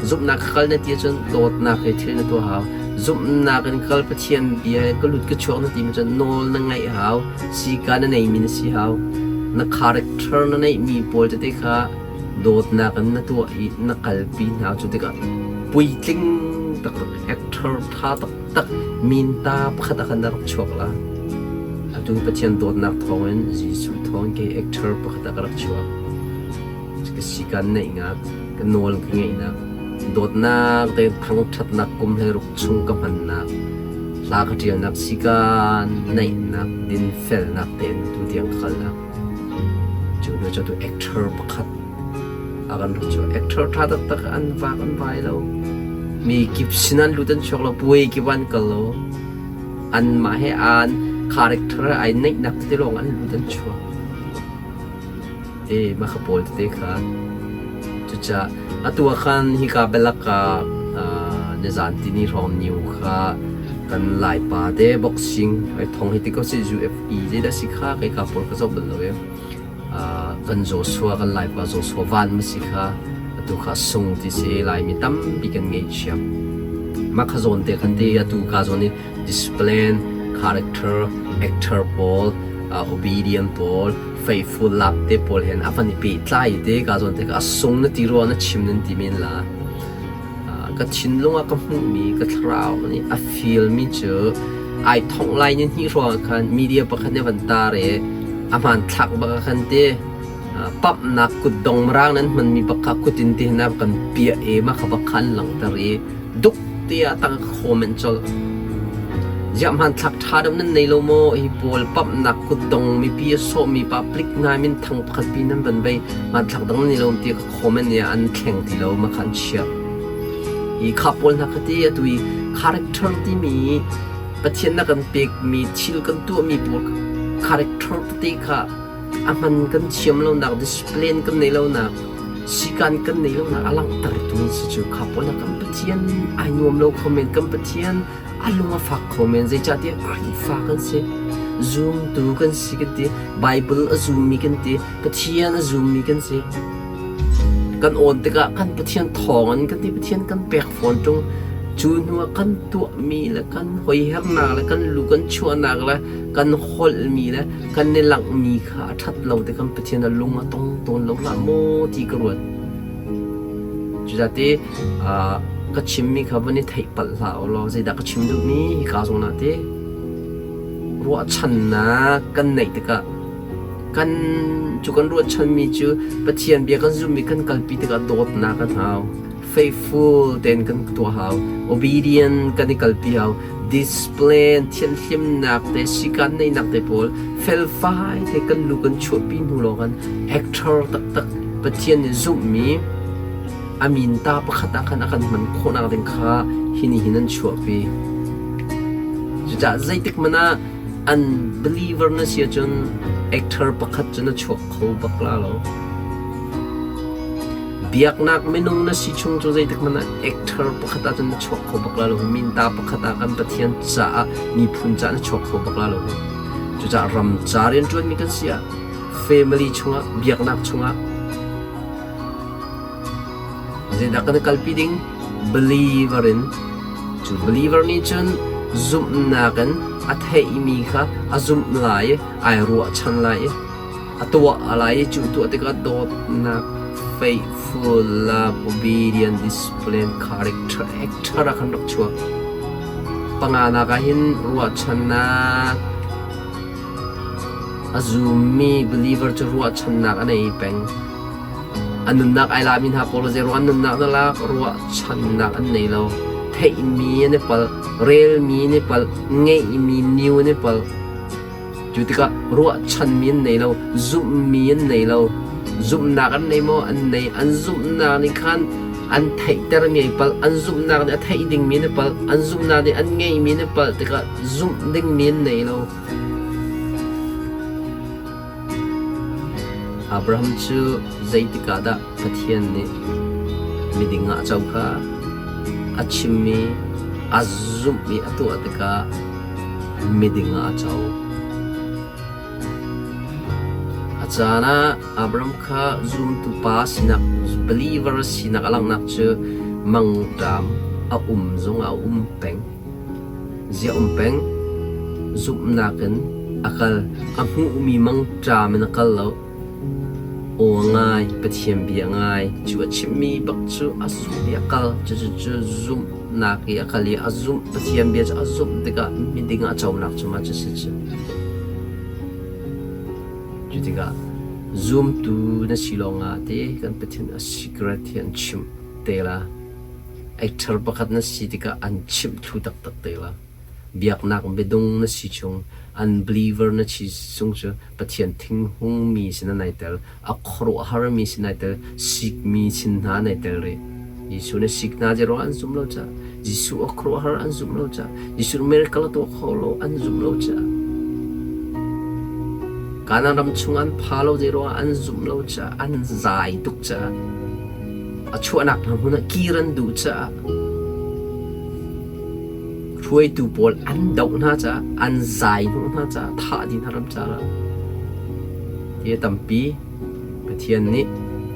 Zumhnak ka kal na ti ahcun dawtnak he thil na tuah hau. Zumhnak in kal Pathian bia ka lut ka chuak na ti cun nawl na ngaih hau. Sika na neimi na si hau. Na character na neihmi pawl tete kha dawtnak in na tuah i na kalpi hna cu tikah puitling taktak actor tha taktak minta pakhat ah khan na rak chuak la. Atu Pathian dawtnak thawngin Jesuh thawng kei actor pakhat ah ka rak chuak. Ka sikan neihnak, ka nawl ka ngeihnak, dawtnak te thangṭhatnak kum 16 chung ka hmannak, hla ka ṭialnak sikan neihnak, dinfelnak tein tutiang ka kalnak. Cu hnu cu atu actor pakhat a kan rak chuak. Actor ṭha taktak an vak an vai lo. Mi kip sin an lut an chuak lo, puai kip an kal lo. Anmah he an character ai neihnak tete lawng an lut an chuak. E mah kha pawl tete kha. Cucaah atu ah khan hika bialak ah nizan tini hrawng new kha kan Laipa te boxing ai thong hi ti ko si UFE zeidah si kha kei ka pawl ka zoh bal lo e. Kan Joshua kan Laipa Joshua Van ma si kha atu kha sung ti si Laimi tampi kan ngeihchia. Mah kha zawn te khan te atu ka zawn i discipline, character, actor pawl, obedient pawl, faithful lap te pawl hen a van i pehtlai te ka zawn te ka a sung na ti rua na chim nan ti men la. Ka thinlung ah ka hmuhmi ka thlarau nih a feel mi cu ai thongh lai ni hnih hrawng khan media pakhat nih van tar i a hmanthlak bak ah khan ti pamhnak kutdong mirang nan hmanmi bak kha kutin ti hin a kan piah i mah kha bak kha an langhter i duk tiah tang ka comment colh. Ziah hmanthlak ṭha deuh nan nei lo maw? Hi pawl pamhnak kutdong mipi a sawhmi public hna minthang pakhat pi nan van bei hmanthlak dang nan nei lo ti ka comment i an thleng ti lo ma kha an chiah. Hi kha pawl hna kha ti atu i character timi Pathian na kan pekmi thil kan tuahmi pawl character tete kha A hman kan thiam lonak, discipline kan neih lonak, sikan kan neih lonak a langhtertu si cu kha pawl ah kan Pathian ai nuam lo kho men, kan Pathian a lung a fak kho men. Zeicahtiah Khrihfa kan si, zumtu kan si kan ti, Bible a zummi kan ti, Pathian a zummi kan si. Kan awn tikah kan Pathian thawngin kan ti, Pathian kan pek fawn ṭung. Cu hnuah kan tuahmi le kan hoihernak le kan lu kan chuahnak le kan holhmi le kan i langhmi kha a ṭhat lo ti kan Pathian a lung a tong tawn lo hlah maw ti ka ruat. Cucate ka chimmi kha van i theih palh hlah u law zeidah ka chim duhmi hika zawn ah ti ruahchannak kan neih tikah kan cu kan ruahchanmi cu Pathian bia kan zumhmi kan kalpi tikah dawtnak kan hau. Faithful tein kan tuah hau. Obedient kan i kalpi hau. Discipline, thianhlimnak te, sikan neihnak te pawl felfai te kan lu kan chuahpi hnu lawng kan actor taktak Pathian nih zumhmi a min ta pakhat ah khan a kan hman khawhnak ding kha hi ni hin an chuahpi. Cucaah zeitik hmanh ah unbeliever na si ahcun actor pakhat cu na chuak kho bak la lo. Biaknak minung na si chung cu zeitik hmanh ah actor pakhat ah cun na chuak kho bak lai lo. Minta pakhat ah kan Pathian caah miphun caah na chuak kho bak lai lo. Cucaah ram ca rianṭuanmi kan si ah family chungah biaknak chungah zeidah kan kalpi ding believer in cu believer nih cun zumhnak in a theihmi kha a zumh lai i ai ruahchan lai i A tuah lai i cu tuah tikah dawtnak, faithful love, obedient, discipline, character, actor ah khan rak chuak. Panganak ah hin ruahchannak, A zummi believer cu ruahchannak a nei peng. A nunnak ai lami hna pawl zei ruang an nunnak na lak ruahchannak an nei lo. Theihmi an i palh, relmi an i palh, ngeihmi new an i palh. Cu tikah ruahchanmi an nei lo, zumhmi an nei lo. Zumhnak an nei maw? An nei. An zumhnak nih khan an theihtermi ai palh. An zumhnak nih a theih dingmi an i palh. An zumhnak nih an ngeihmi an i palh tikah zumh dingmi an nei lo. Abraham cu zeitik ah dah Pathian nih miding ah a co kha a chimmi, a zumh i a tuah tikah miding ah a co. A caan ah Abraham kha zumtu pa sinak, believer sinak a langhnak cu mangṭam a um zongah a um peng. Ziah um peng? Zumhnak in a kal. A hmuhmi mangṭam in a kal lo. Aw a ngai, Pathian bia a ngai. Cu a chimmi bak cu a zumh i a kal. Cucu cu zumhnak i a kal i a zumh. Pathian bia cu a zumh tikah miding ah a conak cu mah cu si cu. Cu tikah zumtu na si lawngah te kan Pathian a secret hi an chimh te la. Actor pakhat na si tikah an chimh thlu taktak te la. Biaknak biadung na si chung, unbeliever na si chung cu Pathian thinghungmi sin ah nai tel, a khuaruahharmi sin nai tel, sikmi sin hna nai tel rih. Jesuh na sik hna zei ruangah an zumh lo caah, Jesuh a khuaruahhar an zumh lo caah, Jesuh miracle a tuah kho lo an zumh lo caah, Kanaan ram chung an pha lo zei ruangah an zumh lo caah, an zai tuk caah, a chuahnak hna hmun ah kir an duh caah hruaitu pawl an doh hna caah an zai hnawh hna caah thah dih hna ram caah ti a tampi Pathian nih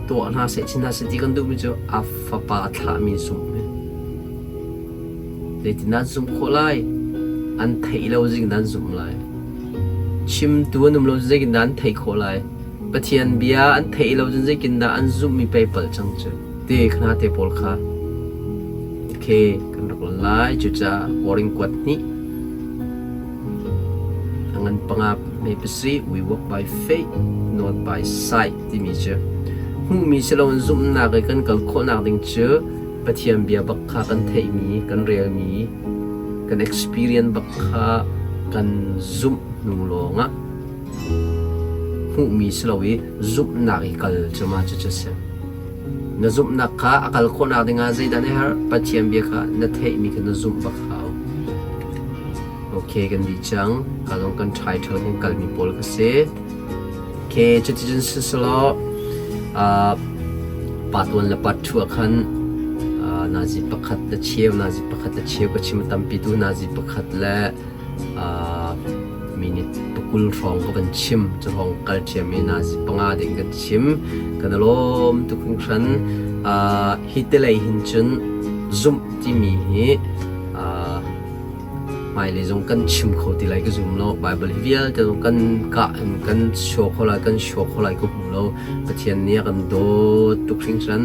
tuah hna seh chin hna seh ti kan duhmi cu a fapa a thlahmi zumh hi zeitin nan zumh khawh lai an theih lo zing nan zumh lai chimtu an um lo zeitin nan theih khawh lai Pathian bia an theih lo cun zeitindah an zumhmi pei palh cang cu ti khna te pawl kha okay kan rak lon lai cucaah Korin kuat hnih a ngan panga me pasarih we walk by faith not by sight timi cu hmuhmi si loin zumhnak i kan kal khawhnak ding cu Pathian bia bak kha kan theihmi kan relmi kan experience bak kha kan zumh hnu lawngah Hmuhmi si lo i zumhnak i kal cu mah cucu a si. Na zumhnak kha a kal khawhnak dingah zeidah na herh? Pathian bia kha na theihmi kha na zumh bak hau. Okay, kan dih cang. Ka zong kan title kan kalmi pawl ka si. Okay, cuticun siselaw uh, part 1 le part 2 ah khan uh, nazi pakhat le cheu, nazi pakhat le cheu ka chim tampi tu nazi pakhat le minute pakul hrawng ka van chim cu hrawng kal ṭhiam i nazi panga ding kan chim kan i lawm tuk hringhran hi te lei hin cun zumh timi hi hmailei zong kan chim kho ti lai ka zum lo Bible hi vialte zong kan kah in kan show kho lai kan show kho lai ka hmu lo Pathian nih a kan dawt tuk hringhran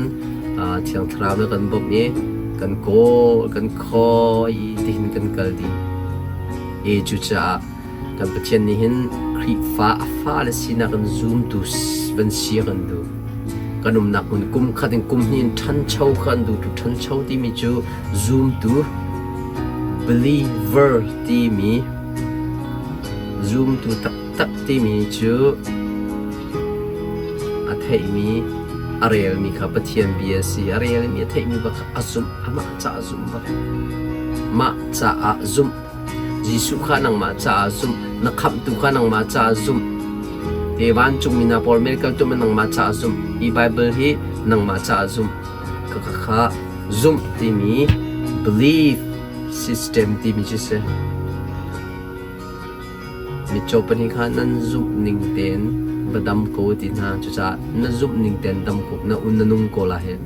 Thiang Thlarau nih a kan bawmh i kan kawl kan khawi tihin kan kal dih. I cucaah kan Pathian nih hin Khrihfa a fale sinak in zumtu van si a kan duh. Kan umnak hmun kum khat in kum hnih in ṭhancho kha an duh. Tu ṭhancho timi cu zumtu believer timi zumtu taktak timi cu a theihmi a relmi kha Pathian bia a si. A relmi a theihmi bak kha a zumh amah caah zumh bak. Mah caah zumh. Jesuh kha nangmah caah zumh. Na khamhtu kha nangmah caah zumh. Te vancungmi hna pawl miracle tuah nangmah caah zumh. Hi Bible hi nangmah caah zumh. Ka ka kha zumh timi belief system timi cu si. Mitcaw pahnih kha nan zumh ning tein va dam ko ti hna. Cucaah na zumh ning tein dam ko, na un na nung ko lai hih.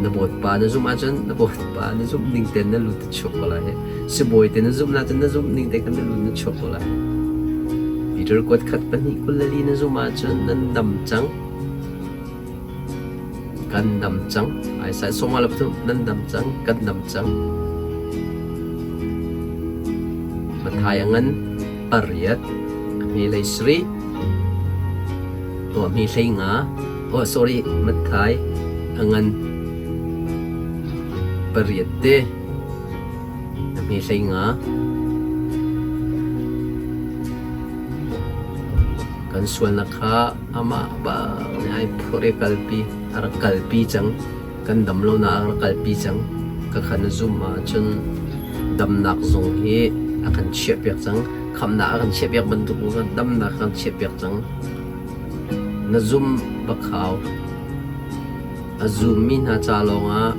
Na bawipa na zumh ahcun na bawipa na zumh ning tein na lut na chuak ko lai hih. Sibawi te na zumh ahcun na zumh ning te khan na lut na chuak ko lai hih. Peter kuat khat pahnih 24 na zumh ahcun nan dam cang. Kan dam cang. Isaiah 43 nan dam cang, kan dam cang. Matthai a ngan pariat. Hme hlei sarih. Aw hme hlei nga. Oh sorry, Matthai a ngan pariat te. A hme hlei nga. Kan sualnak kha amah bang nih ai phurh i kalpi, a rak kalpi cang. Kan dam lonak a rak kalpi cang. Ka kha na zumh ahcun damnak zong hi a kan chiahpiak cang. Khamhnak a kan chiahpiak bantuk in damnak a kan chiahpiak cang. Na zum bak hau. A zummi hna ca lawngah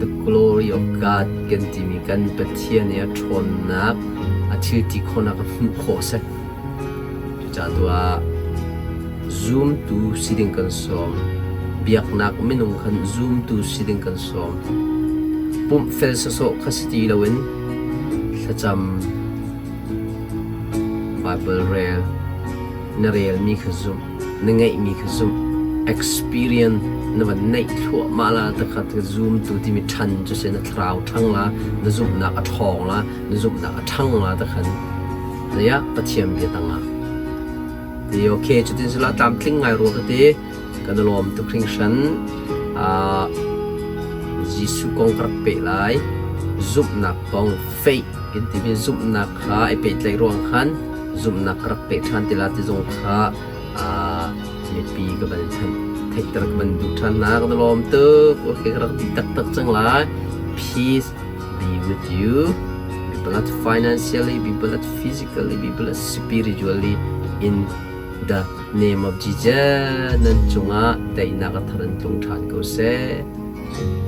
the glory of God kan timi kan Pathian i a ṭhawnnak, a thil ti khawhnak a hmuh khawh a si. Cucaah tu ah zumtu si ding kan sawm. Biaknak minung khan zumtu si ding kan sawm. Pumh fel sawsawh kha si ti loin thlacam, Baibal rel, na relmi kha zumh, na ngeihmi kha zumh, experience na van neih thluahmah la takhat zumtu timi ṭhan cu si na thlarau ṭhang la, na zumhnak a ṭhawng la, na zumhnak a ṭhang la takhan Zeiah Pathian bia tangah. Ti okay cutin sila tlamtling ngai rua ka ti. Kan i lawm tuk hringhran. Uh, Jesuh kong ka rak peh lai. Zumhnak kong faith kan timi zumhnak kha i pehtlaih ruang khan zumhnak ka rak peh ṭhan ti la ti zong kha uh, mipi ka van thanh theihter ka van duh ṭhan na kan i lawm tuk. Okay ka rak ti taktak cang lai. Peace be with you. Be blessed financially, be blessed physically, be blessed spiritually in the name of Jesus. Nan cungah daihnak a thar in tlung ṭhan ko seh.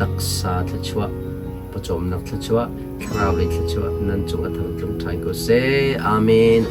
Taksa thluachuah, pawcawmnak thluachuah, thlarau lei thluachuah nan cung a thar tlung ṭhan ko seh. Amen.